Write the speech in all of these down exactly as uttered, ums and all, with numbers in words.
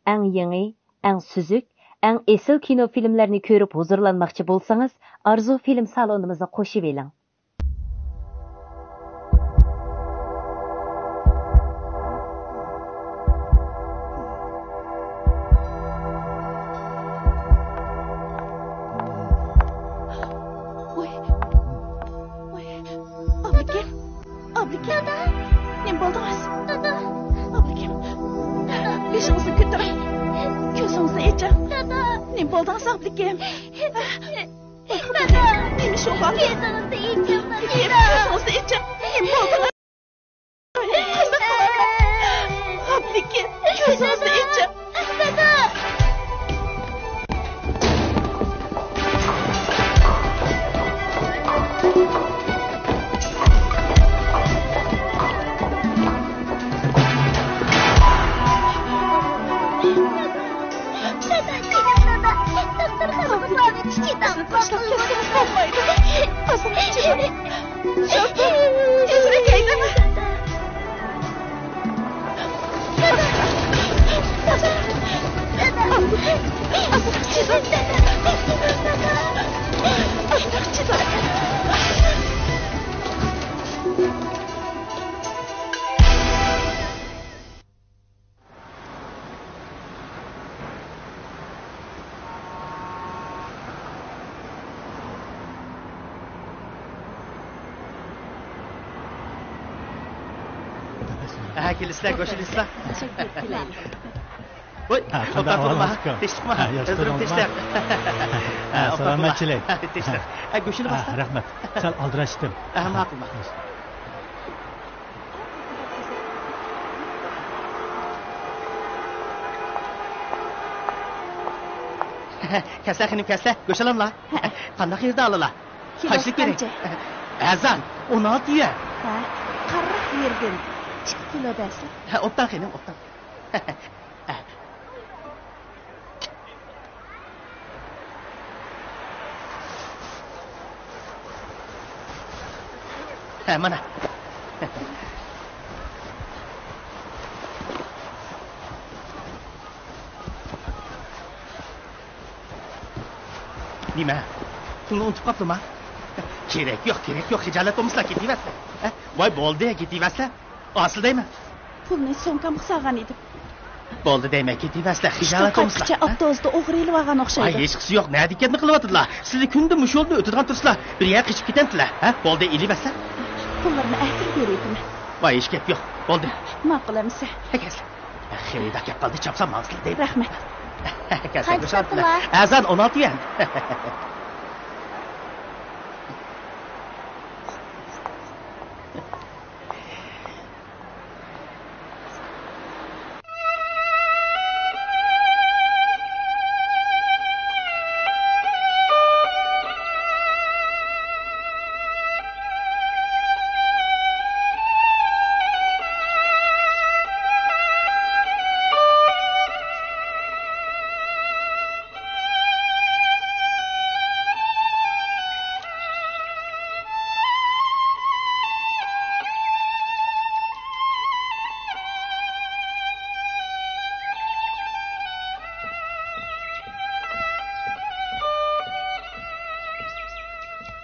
ئەڭ يېڭى، ئەڭ سۈزۈك، ئەڭ ئېسىل كىنو فىلىملەرنى كۆرۈپ ھۇزۇرلانماقچى بولسىڭىز، ئارزۇ فىلىم سالونىمىزنى قوشۇۋېلىڭ. ۋاي. ۋاي. ئابلىكىم. ئابلىكىم. دادا. نېمە بولدىڭىز؟ دادا. ئابلىكىم. دادا. بېشىڭىزنى كۆتۈرۈڭ. كۆزىڭىزنى ئېچىڭ. دادا. نېمە بولدىڭىز، ئابلىكىم؟ دادا. نېمە ئىش بولغان؟ كۆزىڭىزنى ئېچىڭ، دادا. كۆزىڭىزنى ئېچىڭ. نېمە بولدىڭىز؟ قانداق قىلىمەن؟ ئابلىكىم، كۆزىڭىزنى ئېچىڭ. دادا. دادا، كېلىڭ، دادا. دوختۇرخانىغا بارىمىز، چىداڭ. تاشلاپ كەتسىڭىز بولمايدۇ. ئازراق چىداڭ. شوپۇر، تېزرەك ھەيدەڭ. دادا، دادا، دادا. ئازراق چىداڭ. دادا، دادا. ئازراق چىداڭ. ھە، كېلىسىلەر، گۆش ئېلىسىلەر. تەشەككۈر، كېلەيلى. ۋاي، ھە، قانداق ئولتۇرۇپ تۇرما. ئەھۋالىڭىز، ئۇكام؟ تىنچلىقما؟ ھە، ياخشى تۇردۇڭىزمۇ؟ تىنچلىق. ھە، ھە، ئولتۇرۇپ تۇرما. سالامەتچىلىك. تىنچلىق. ھە، گۆشىنى ھە، باستا. رەھمەت. سەل ئالدىراش ئىدىم. ھە، ماقۇل، ماقۇل. كەلسە خېنىم، كەلسە، گۆش ئالاملا. ھەئە. قانداق يېرىدە ئالىلا؟ كىلوسى قانچە؟ ئەرزان، ئون ئالتە يۈەن. ھە، قارىراق يېرىدىن ئىككى كىلو بەرسە. ھە، ئوبدان خېنىم، ئوبدان. ھە، مانا. نېمە؟ پۇلنى ئۇنتۇپ قاپتىما؟ كېرەك يوق، كېرەك يوق، خىجالەت بولمىسىلا، كېتىۋەرسىلە. ھە؟ ۋاي، بولدى، كېتىۋەرسىلە. ئاسىل دەيمەن. پۇلنى سومكامغا سالغان ئىدىم. بولدى دەيمەن، كېتىۋەرسىلە، خىجالەت بولمىسىلا. قايتقۇچە ئاپتوبۇستا ئوغرىلىۋالغان ئوخشايدۇ. ھېچقىسى يوق، نەدە ئىكەننى قىلىۋاتىدىلا. سىلى كۈندە مۇشۇ يولدىن ئۆتىدىغان تۇرسىلا، بىر يەرگە قېچىپ كېتەمتىلە، ھە؟ بولدى، ئېلىۋەرسىلە. پۇللىرىنى ئەتىگە بېرىۋېتىمەن. ۋاي، ھېچ گەپ يوق، بولدى. ماقۇل ئەمىسە. ھە، كەلسىلە. خېرىدار كەپ قالدى، چاپسان ماڭسىلە دەيمەن. رەھمەت. كەلسىلە، قانچە خۇشال بولۇڭ. ئەرزان، ئون ئالتە يۈەن.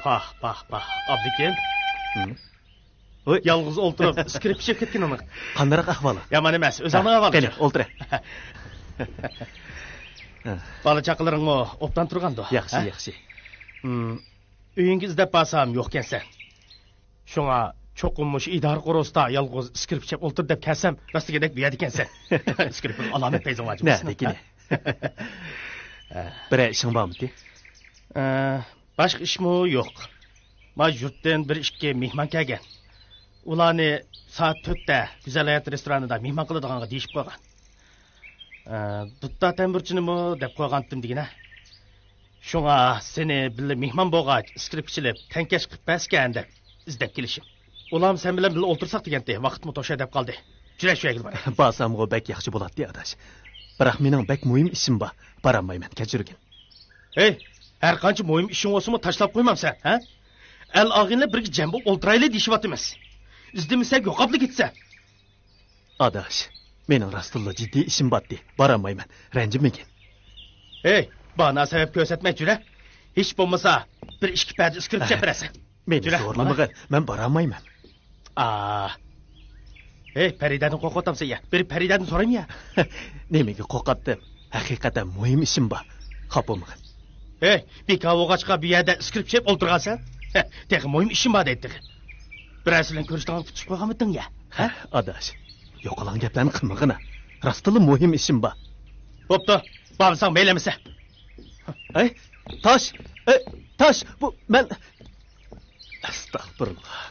پاھ، پاھ، پاھ. ئابلىكىم. ھە؟ ھوي. يالغۇز ئولتۇرۇپ، ئىسكىرىپ پىشىپ كەتكىنىڭ. قانداق ئەھۋالى؟ يامان ئەمەس، ئۆزۈڭنىڭ ھە، ئەھۋالى. قېنى، ئولتۇرە. بالا چاقىلىرىڭمۇ ئوبدان تۇرغاندۇ؟ ياخشى، ھە؟ ياخشى. ھىم، ئۆيۈڭگە ئىزدەپ بارسام يوقكەنسەن. شۇڭا چوقۇم مۇشۇ ئىدارە قورۇسىدا يالغۇز ئىسكىرىپ پىشىپ ئولتۇر دەپ كەلسەم، راستىدىكىدەك بۇ يەردىكەنسەن. ئىسكىرىپ ئالامەت پەيزىڭ بار جۇمۇسىنىڭ. نەدىكىنى؟ بىرەر ئىشىڭ بارمىدى؟ ئە، باشقا ئىشمۇ يوق. ما يۇرتتىن بىر ئىككى مېھمان كەلگەن. ئۇلارنى سائەت تۆتتە گۈزەل ھايات رېستورانىدا مېھمان قىلىدىغانغا دېيىشىپ قويغان. ئە، دۇتتا تەمبۇرچىنىمۇ دەپ قويغانتىم دېگىنە. شۇڭا سېنى بىللە مېھمان بولغاچ، ئىسكىرىپ ئىچىلىپ، تەڭكەش قىلىپ بەرسىكەن دەپ ئىزدەپ كېلىشىم. ئۇلارمۇ سەن بىلەن بىللە ئولتۇرساق دېگەنتى، ۋاقىتمۇ توشاي دەپ قالدى. جۈرە شۇ يەرگىلا بار. بارسامغۇ بەك ياخشى بولاتتى، ئاداش. بىراق مېنىڭ بەك مۇھىم ئىشىم بار، بارالمايمەن، كەچۈرگىن. ھەي، ھەر قانچە مۇھىم ئىشىڭ بولسىمۇ تاشلاپ قويمامسەن، ھە؟ ئەل ئاغىنىلەر بىرگە جەم بولۇپ ئولتۇرايلى دېيىشىۋاتىمىز. ئىزدىمىسەك يوقاپلا كېتىسەن. ئاداش، مېنىڭ راستتىنلا جىددىي ئىشىم باتتى. بارالمايمەن. رەنجىمىگىن. ھەي، بانا سەۋەب كۆرسەتمەي جۈرە. ھېچ بولمىسا بىر ئىككى پەردە ئىسكىرىپ چېپىرەسەن. مېنى جۈرە، زورلىمىغىن، مەن بارالمايمەن. ئا. ھەي، پەرىدەدىن قورقۇۋاتامسەن يا؟ بېرىپ پەرىدەدىن سورايمۇ يا؟ نېمىگە قورقاتتىم؟ ھەقىقەتەن مۇھىم ئىشىم بار. خاپا بولمىغىن. ھەي، بىكار بولغاچقا بۇ يەردە ئىسكىرىپ چېپ ئولتۇرغانسەن. تېخى مۇھىم ئىشىم بار دەيتتىڭ. بىرەرسى بىلەن كۆرۈشىدىغانلىققا چىقىپ قالغانمىدىڭ يا؟ ھە؟ ئاداش، يوقىلاڭ گەپلەرنى قىلمىغىنا. راستتىنلا مۇھىم ئىشىم بار. بوپتۇ، بارمىساڭ مەيلى ئەمىسە. ئەي، تاش، ئەي، تاش، بۇ مەن. ئەستەغپۇرۇللا.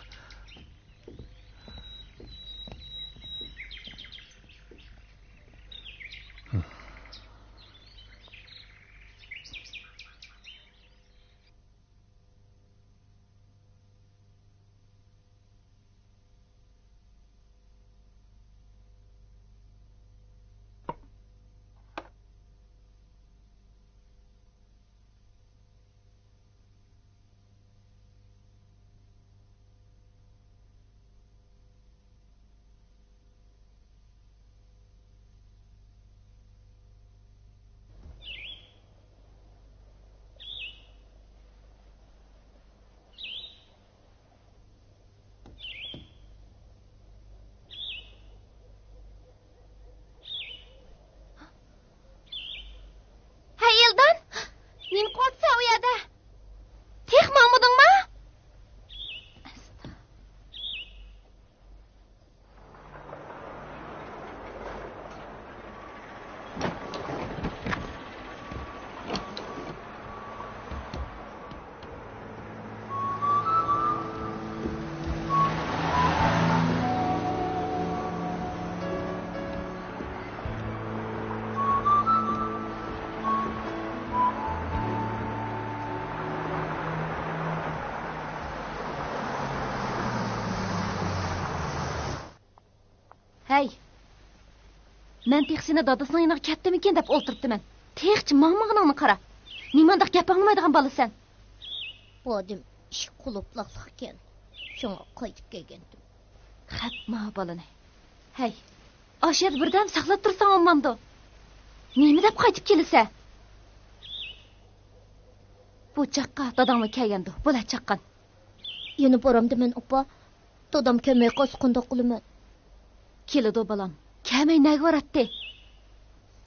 ھەي، ئېلدان! نېمە قىلىۋاتىسەن ئۇ يەردە؟ تېخى ماڭمىدىڭمۇ؟ ھەي! مەن تېخى سېنى دادىسىنىڭ يېنىغا كەتتىمىكىن دەپ ئولتۇرۇپتىمەن. تېخىچە ماڭمىغىنىڭنى قارا. نېمانداق گەپ ئاڭلىمايدىغان بالىسەن؟ بۇ ئادەم ئىشىك قۇلۇپلاقلىقكەن. شۇڭا قايتىپ كەلگەنتىم. خەپ ما بالىنى. ھەي، ئاشۇ يەردە بىردەم ساقلاپ تۇرساڭ بولمامدۇ؟ نېمە دەپ قايتىپ كېلىسە؟ بۇ چاغقا داداڭمۇ كەلگەندۇ. بولە چاققان. يەنە بارامدىمەن، ئاپا. دادام كەلمەي قالسا قانداق قىلىمەن؟ كېلىدۇ، بالام. كەلمەي نەگە باراتتى؟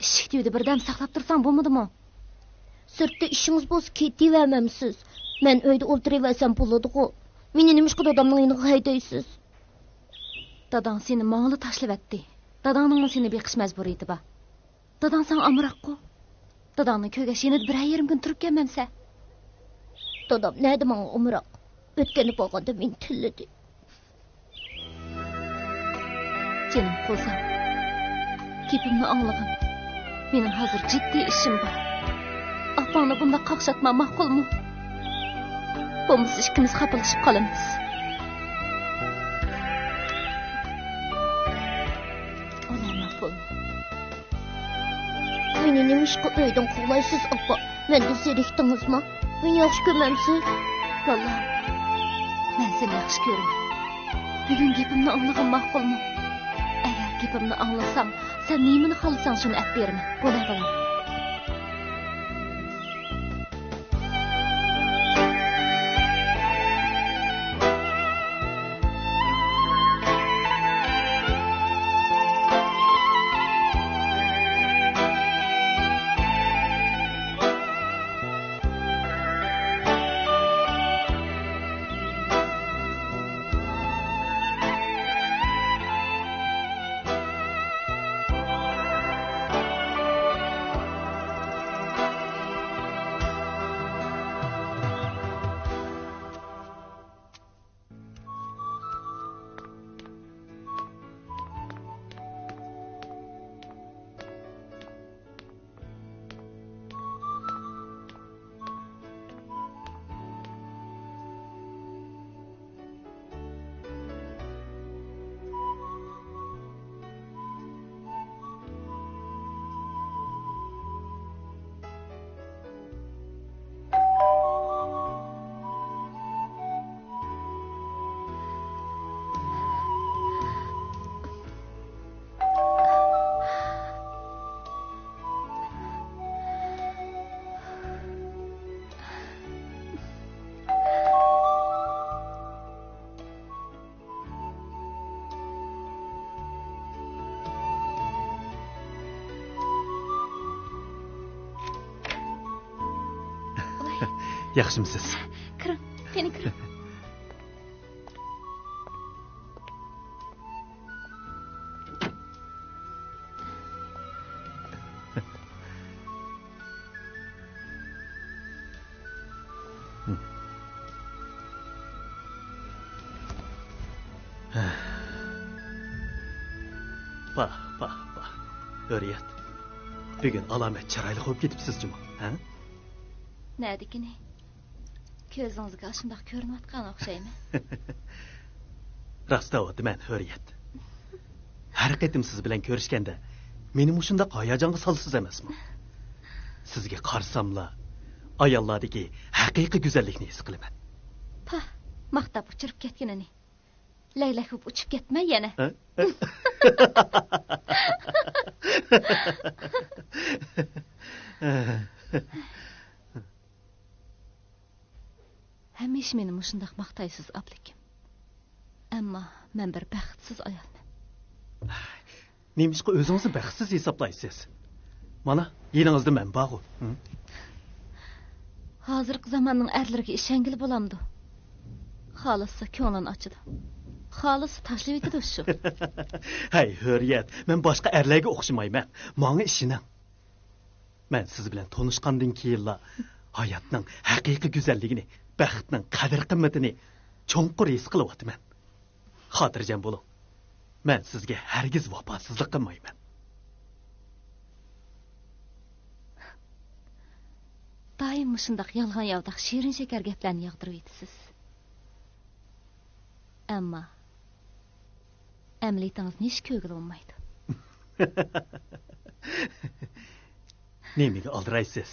ئىشىك تۈۋىدە بىردەم ساقلاپ تۇرساڭ بولمىدىمۇ؟ سىرتتا ئىشىڭىز بولسا كېتىۋەرمەمسىز؟ مەن ئۆيدە ئولتۇرۇۋەرسەم بولىدىغۇ. مېنى نېمىشقا دادامنىڭ يېنىغا ھەيدەيسىز؟ داداڭ سېنى ماڭىلا تاشلىۋەتتى. داداڭنىڭمۇ سېنى بېقىش مەجبۇرىيىتى بار. داداڭ ساڭا ئامراققۇ. داداڭنى كۆرگەچ يېنىدا بىرەر يېرىم كۈن تۇرۇپ كەلمەمسە؟ دادام نەدە ماڭا ئامراق؟ ئۆتكەندە بارغاندا مېنى تىللىدى. جېنىم قوزام، گېپىمنى ئاڭلىغىن. مېنىڭ ھازىر جىددىي ئىشىم بار. ئاپاڭنى بۇنداق قاقشاتما، ماقۇلمۇ؟ بولمىسا ئىككىمىز خاپىلىشىپ قالىمىز. ئانا ماقۇلمۇ؟ مېنى نېمىشقا ئۆيدىن قوغلايسىز، ئاپا؟ مەندىن زېرىكتىڭىزمۇ؟ مېنى ياخشى كۆرمەمسىز؟ بالام، مەن سېنى ياخشى كۆرىمەن. بۈگۈن گېپىمنى ئاڭلىغىن، ماقۇلمۇ؟ ئەگەر گېپىمنى ئاڭلىساڭ، سەن نېمىنى خالىساڭ، شۇنى ئەپ بېرىمەن. بولە، بالام. ياخشىمۇسىز؟ كىرىڭ، قېنى كىرىڭ. پاھ، پاھ، پاھ. ھۆرىيەت، بۈگۈن ئالامەت چىرايلىق بولۇپ كېتىپسىز جۇمۇ، ھە؟ نەدىكىنى؟ كۆزىڭىزگە ئاشۇنداق كۆرۈنۈۋاتقان ئوخشايمەن. راست دەۋاتىمەن، ھۆرىيەت. ھەر قېتىم سىز بىلەن كۆرۈشكەندە، مېنى مۇشۇنداق ھاياجانغا سالىسىز ئەمەسمۇ؟ سىزگە قارىساملا، ئاياللاردىكى ھەقىقىي گۈزەللىكنى ھېس قىلىمەن. پاھ، ماختاپ ئۇچۇرۇپ كەتكىنىنى. لەگلەك بولۇپ ئۇچۇپ كەتمە يەنە. ھە؟ ھەمىشە مېنى مۇشۇنداق ماختايسىز، ئابلىكىم. ئەمما مەن بىر بەختسىز ئايالمەن. نېمىشقا ئۆزىڭىزنى بەختسىز ھېسابلايسىز؟ مانا، يېنىڭىزدا مەن بارغۇ. ھە؟ ھازىرقى زاماننىڭ ئەرلىرىگە ئىشەنگىلى بولامدۇ؟ خالىسا كۆڭلىنى ئاچىدۇ. خالىسا تاشلىۋېتىدۇ شۇ. ھەي، ھۆرىيەت، مەن باشقا ئەرلەرگە ئوخشىمايمەن. ماڭا ئىشىنىڭ. مەن سىز بىلەن تونۇشقاندىن كېيىنلا ھاياتنىڭ ھەقىقىي گۈزەللىكىنى، بەختنىڭ قەدىر-قىممىتىنى چوڭقۇر ھېس قىلىۋاتىمەن. خاتىرجەم بولۇڭ، مەن سىزگە ھەرگىز ۋاپاسىزلىق قىلمايمەن. دائىم مۇشۇنداق يالغان-ياۋىداق شېرىن-شېكەر گەپلەرنى ياغدۇرۇۋېتىسىز. ئەمما ئەمەلىيىتىڭىزنى ھېچ كۆرگىلى بولمايدۇ. نېمىگە ئالدىرايسىز؟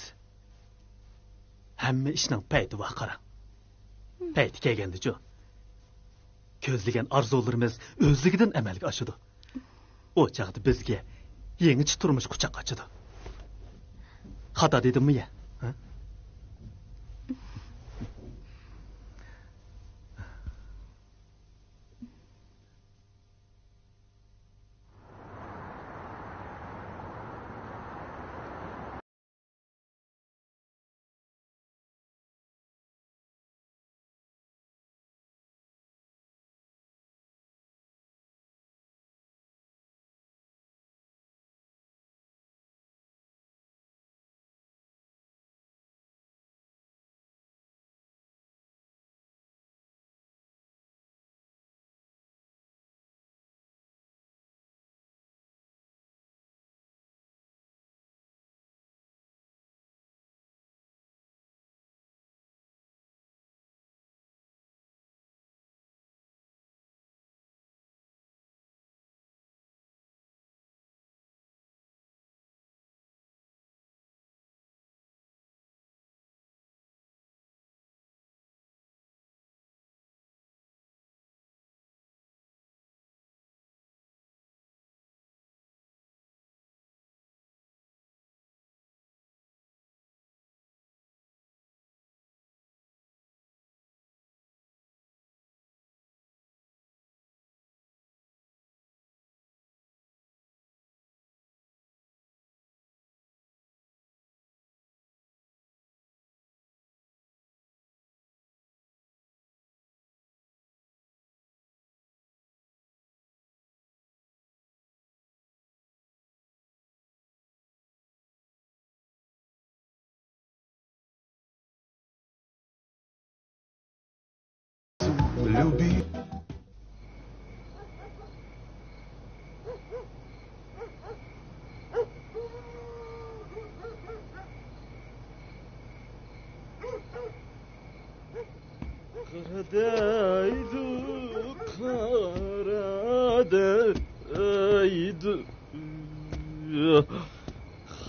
ھەممە ئىشنىڭ پەيتى بار، قاراڭ. پەيتى كەلگەندىچۇ، كۆزلىگەن ئارزۇلىرىمىز ئۆزلۈكىدىن ئەمەلگە ئاشىدۇ. ئۇ چاغدا بىزگە يېڭىچە تۇرمۇش قۇچاق ئاچىدۇ. خاتا دېدىممۇ يا؟ ھە؟ قارا دەيدۇ، قارا دەيدۇ.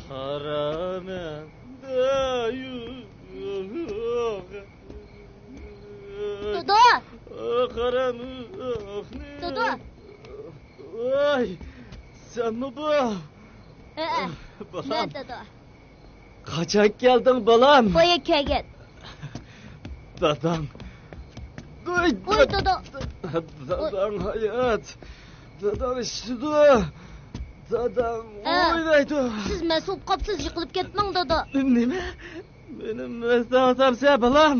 قارا مەن دەيدۇ. دادا! قارا مەن. دادا! ۋاي، سەنمۇ بۇ؟ ھەئە، بالام. مەن دادا. قاچان كەلدىڭ، بالام؟ بايا كەلگەن. داداڭ. ۋاي، ۋاي، دادا. داداڭ ھايات. داداڭ ئىششىدۇ. داداڭ ئە، ئوينايدۇ. سىز مەست بولۇپ قاپسىز، يىقىلىپ كەتمەڭ، دادا. نېمە؟ مېنى مەستەڭ تارسە بالام.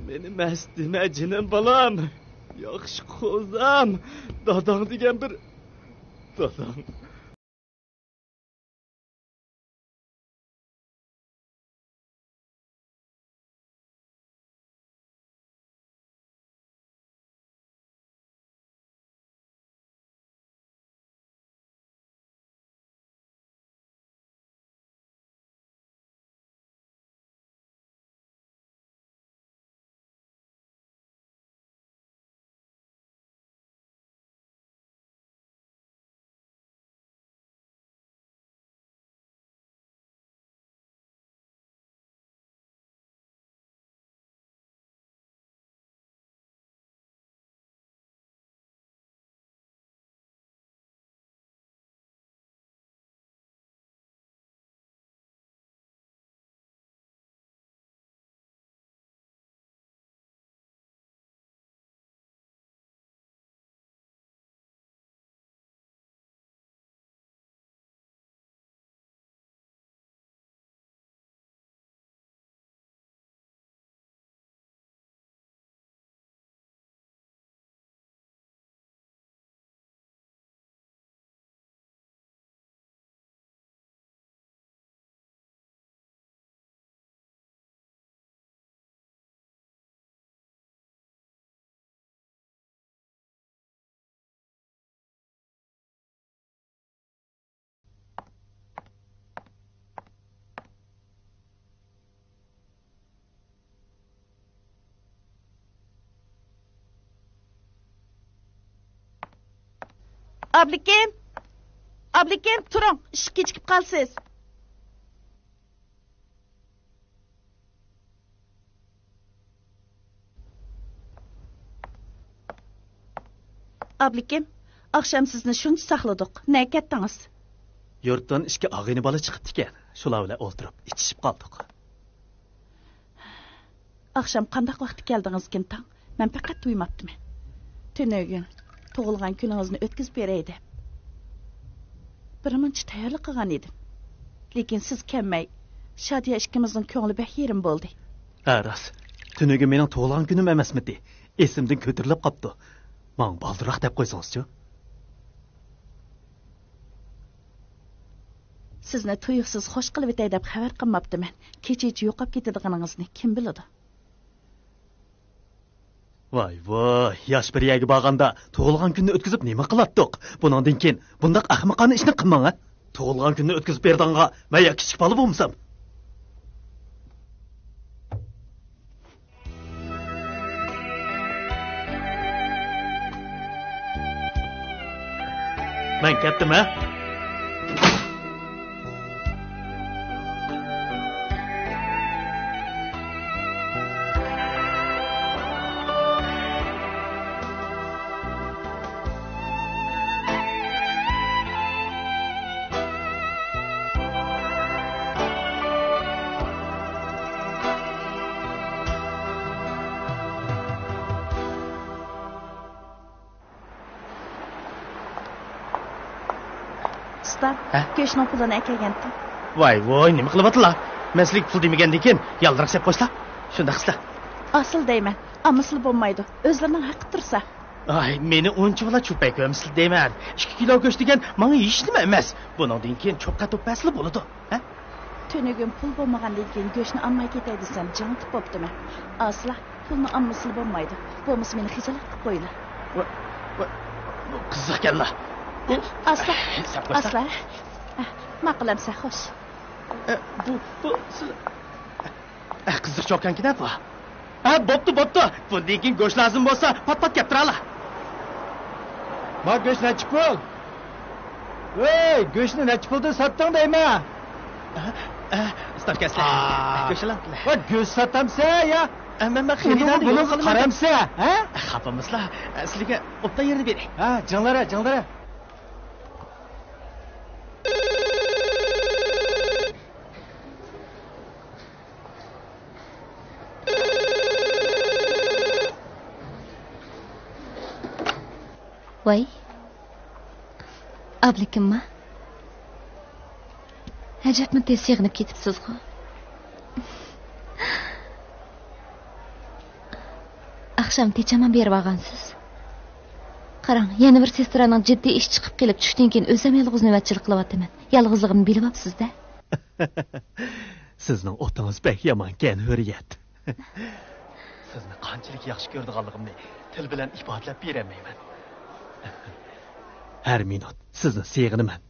مېنى مەست دېمە جېنىم بالام. ياخشى قوزام. داداڭ دېگەن بىر داداڭ. ئابلىكىم! ئابلىكىم، تۇرۇڭ، ئىشىك كېچىكىپ قالىسىز. ئابلىكىم، ئاخشام سىزنى شۇنچە ساقلىدۇق، نەگە كەتتىڭىز؟ يۇرتتىن ئىككى ئاغىنە بالا چىقىپتىكەن، شۇلار بىلەن ئولتۇرۇپ ئىچىشىپ قالدۇق. ئاخشام قانداق ۋاقىتتا كەلدىڭىزكىن تاڭ؟ مەن پەقەت تۇيماپتىمەن. تۈنۈگۈن تۇغۇلغان كۈنىڭىزنى ئۆتكۈزۈپ بېرەي دەپ بىرمۇنچە تەييارلىق قىلغان ئىدىم. لېكىن سىز كەلمەي، شادىيە ئىككىمىزنىڭ كۆڭلى بەك يېرىم بولدى. ھە، راست. تۈنۈگۈن مېنىڭ تۇغۇلغان كۈنۈم ئەمەسمىدى؟ ئېسىمدىن كۆتۈرۈلۈپ قاپتۇ. ماڭا بالدۇرراق دەپ قويسىڭىزچۇ؟ سىزنى تۇيۇقسىز خوش قىلىۋېتەي دەپ خەۋەر قىلماپتىمەن. كېچىچە يوقاپ كېتىدىغىنىڭىزنى كىم بىلىدۇ؟ ۋاي ۋاي، ياش بىر يەرگە بارغاندا تۇغۇلغان كۈننى ئۆتكۈزۈپ نېمە قىلاتتۇق؟ بۇنىڭدىن كېيىن بۇنداق ئەخمىقانە ئىشنى قىلماڭ ھە. تۇغۇلغان كۈننى ئۆتكۈزۈپ بېرىدىغانغا مەن يا كىچىك بالا بولمىسام. مەن كەتتىم ھە. ئۇستا، ھە؟ گۆشنىڭ پۇلىنى ئەكەلگەنتىم. ۋاي ۋاي، نېمە قىلىۋاتىلا؟ مەن سىلىگە پۇل دېمىگەندىن كېيىن يالدىراق سەپ قويسىلا. شۇنداق قىلسىلا. ئاسىل دەيمەن، ئالمىسىلا بولمايدۇ. ئۆزلىرىنىڭ ھەققى تۇرسا. ئاي، مېنى ئۇنچىۋالا چۆپەك كۆرمىسىلە دەيمەن. ئىككى كىلو گۆش دېگەن ماڭا ھېچنېمە ئەمەس. بۇنىڭدىن كېيىن چوققا توپ بەرسىلا بولىدۇ. ھە؟ تۈنۈگۈن پۇل بولمىغاندىن كېيىن گۆشنى ئالماي كېتەي دېسەم، جىڭ ئېتىپ بوپتىمەن. ئاسىلا، پۇلنى ئالمىسىلا بولمايدۇ. بولمىسا مېنى خىجالەتكە قويىلا. ۋا، ۋا، بۇ قىزىق ئىكەنلا. ئاسلا، سەپ قويسا. ئاسلا. ماقۇل ئەمسە، خوش. ئە، بۇ، بۇ، سىز، ئە، قىزىق چوكانكىنە بۇ. ھە، بوپتۇ، بوپتۇ. بۇندىن كېيىن گۆش لازىم بولسا، پات-پات كەپ تۇرالا. ما گۆش نەچچە پۇل؟ ۋەي، گۆشنى نەچچە پۇلدىن ساتتىڭ دەيمەن؟ ئە، ئە، ئۇستام كەلسە. ئا. گۆش ئالامتىلە. ۋە گۆش ساتامسە يا؟ ئە، مەن، مەن ئۇنىڭغا خېرىدارنى يول بۇنىڭغا قىلىمەن. قارامسە، ھە؟ ئە، خاپىمىسىلا، ئە، سىلىگە ئوبدان يېرىنى بېرەي. ھە، جىڭلىرە، جىڭلىرە. ۋاي، ئابلىكىمما؟ ئەجەبمۇ تېز سېغىنىپ كېتىپسىزغۇ؟ ئاخشام تېچەمان بېرىۋالغانسىز. قاراڭ، يەنە بىر سېسترانىڭ جىددىي ئىش چىقىپ قېلىپ چۈشتىن كېيىن ئۆزۈم يالغۇز نۆۋەتچىلىك قىلىۋاتىمەن. يالغۇزلۇقۇمنى بىلىۋاپسىز-دە. سىزنىڭ ئوتىڭىز بەك يامانكەن، ھۆرىيەت. سىزنى قانچىلىك ياخشى كۆرىدىغانلىقىمنى تىل بىلەن ئىپادىلەپ بېرەلمەيمەن. ھەر مىنۇت سىزنى سېغىنىمەن.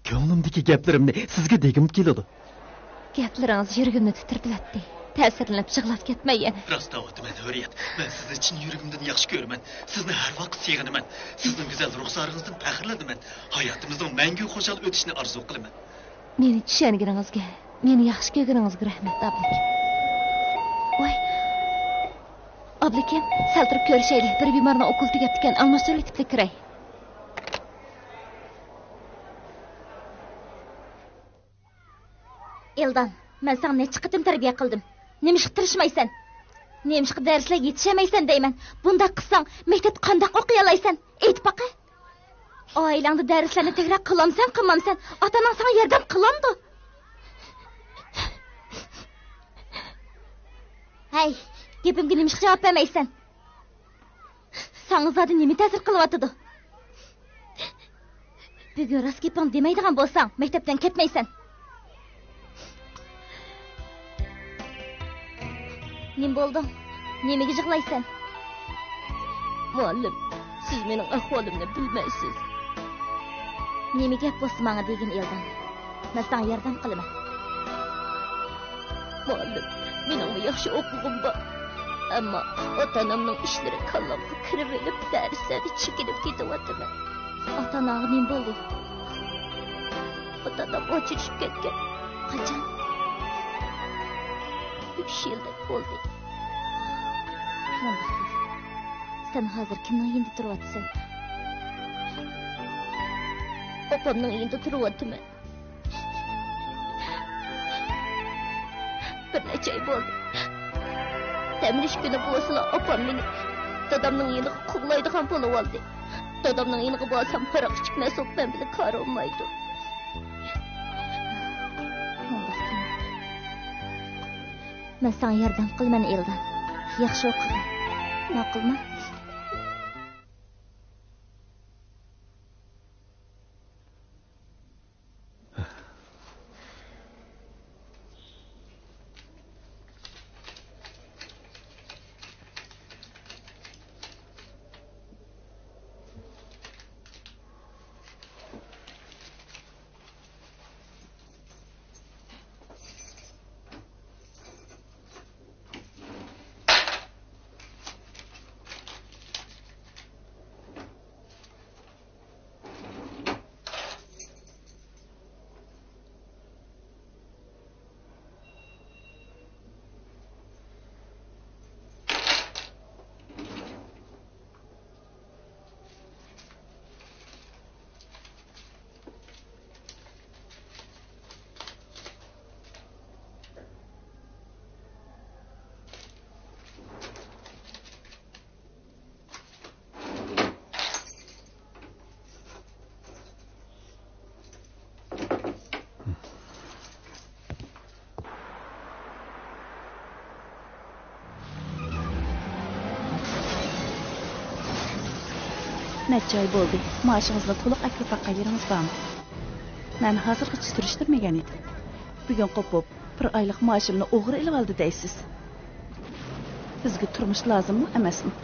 كۆڭلۈمدىكى گەپلىرىمنى سىزگە دېگۈم كېلىدۇ. گەپلىرىڭىز يۈرىكىمنى تىترىتىۋەتتى. تەسىرلىنىپ يىغلاپ كەتمەي يەنە. راست دەۋاتىمەن، ھۆرىيەت. مەن سىزنى چىن يۈرىكىمدىن ياخشى كۆرىمەن. سىزنى ھەر ۋاقىت سېغىنىمەن. سىزنىڭ گۈزەل رۇخسارىڭىزدىن پەخىرلىنىمەن. ھاياتىمىزنىڭ مەڭگۈ خۇشال ئۆتۈشىنى ئارزۇ قىلىمەن. مېنى چۈشەنگىنىڭىزگە، مېنى ياخشى كۆرگىنىڭىزگە رەھمەت، ئابلىكىم. ۋاي. ئابلىكىم، سەل تۇرۇپ كۆرۈشەيلى. بىر بىمارنىڭ ئوكۇلى تۈگەپتىكەن، ئالماشتۇرۇۋېتىپلا كىرەي. ئېلدان، مەن ساڭا نەچچە قېتىم تەربىيە قىلدىم. نېمىشقا تىرىشمايسەن؟ نېمىشقا دەرسلەرگە يېتىشەلمەيسەن دەيمەن. بۇنداق قىلساڭ، مەكتەپتە قانداق ئوقۇيالايسەن؟ ئېيتىپ باقە. ئائىلەڭدە دەرسلەرنى تەكرار قىلامسەن، قىلمامسەن، ئاتا-ئاناڭ ساڭا ياردەم قىلامدۇ؟ ھەي، گېپىمگە نېمىشقا جاۋاب بەرمەيسەن؟ ساڭا زادى نېمە تەسىر قىلىۋاتىدۇ؟ بۈگۈن راست گېپىڭنى دېمەيدىغان بولساڭ، مەكتەپتىن كەتمەيسەن. نېمە بولدۇڭ؟ نېمىگە يىغلايسەن؟ مۇئەللىم، سىز مېنىڭ ئەھۋالىمنى بىلمەيسىز. نېمە گەپ بولسا ماڭا دېگىن، ئېلدان. مەن ساڭا ياردەم قىلىمەن. مۇئەللىم، مېنىڭمۇ ياخشى ئوقۇغۇم بار. ئەمما ئاتا-ئانامنىڭ ئىشلىرى كاللامغا كىرىۋېلىپ، دەرسلەردە چېكىنىپ كېتىۋاتىمەن. ئاتا-ئاناڭغا نېمە بولدى؟ ئاتا-ئانام ئاجرىشىپ كەتكەن. قاچان؟ ئۈچ يىلدەك بولدى. مۇنداق قىل. سەن ھازىر كىمنىڭ يېنىدا تۇرۇۋاتىسەن؟ ئاپامنىڭ يېنىدا تۇرۇۋاتىمەن. بىر نەچچە ئاي بولدى. دەم ئېلىش كۈنى بولسىلا، ئاپام مېنى دادامنىڭ يېنىغا قوغلايدىغان بولۇۋالدى. دادامنىڭ يېنىغا بارسام، ھاراق ئىچكۈم ئەسوپ مەن بىلەن كارى بولمايدۇ. مەن ساڭا ياردەم قىلىمەن، ئېلدان. ياخشى ئوقۇغىن. ماقۇلمۇ؟ نەچچە ئاي بولدى، مائاشىڭىزنى تولۇق ئەكىرىپ باققان يېرىڭىز بارمۇ؟ مەن ھازىرغىچە سۈرۈشتۈرمىگەن ئىدىم. بۈگۈن قوپۇپ، بىر ئايلىق مائاشىمنى ئوغرى ئېلىۋالدى دەيسىز. بىزگە تۇرمۇش لازىممۇ ئەمەسمۇ؟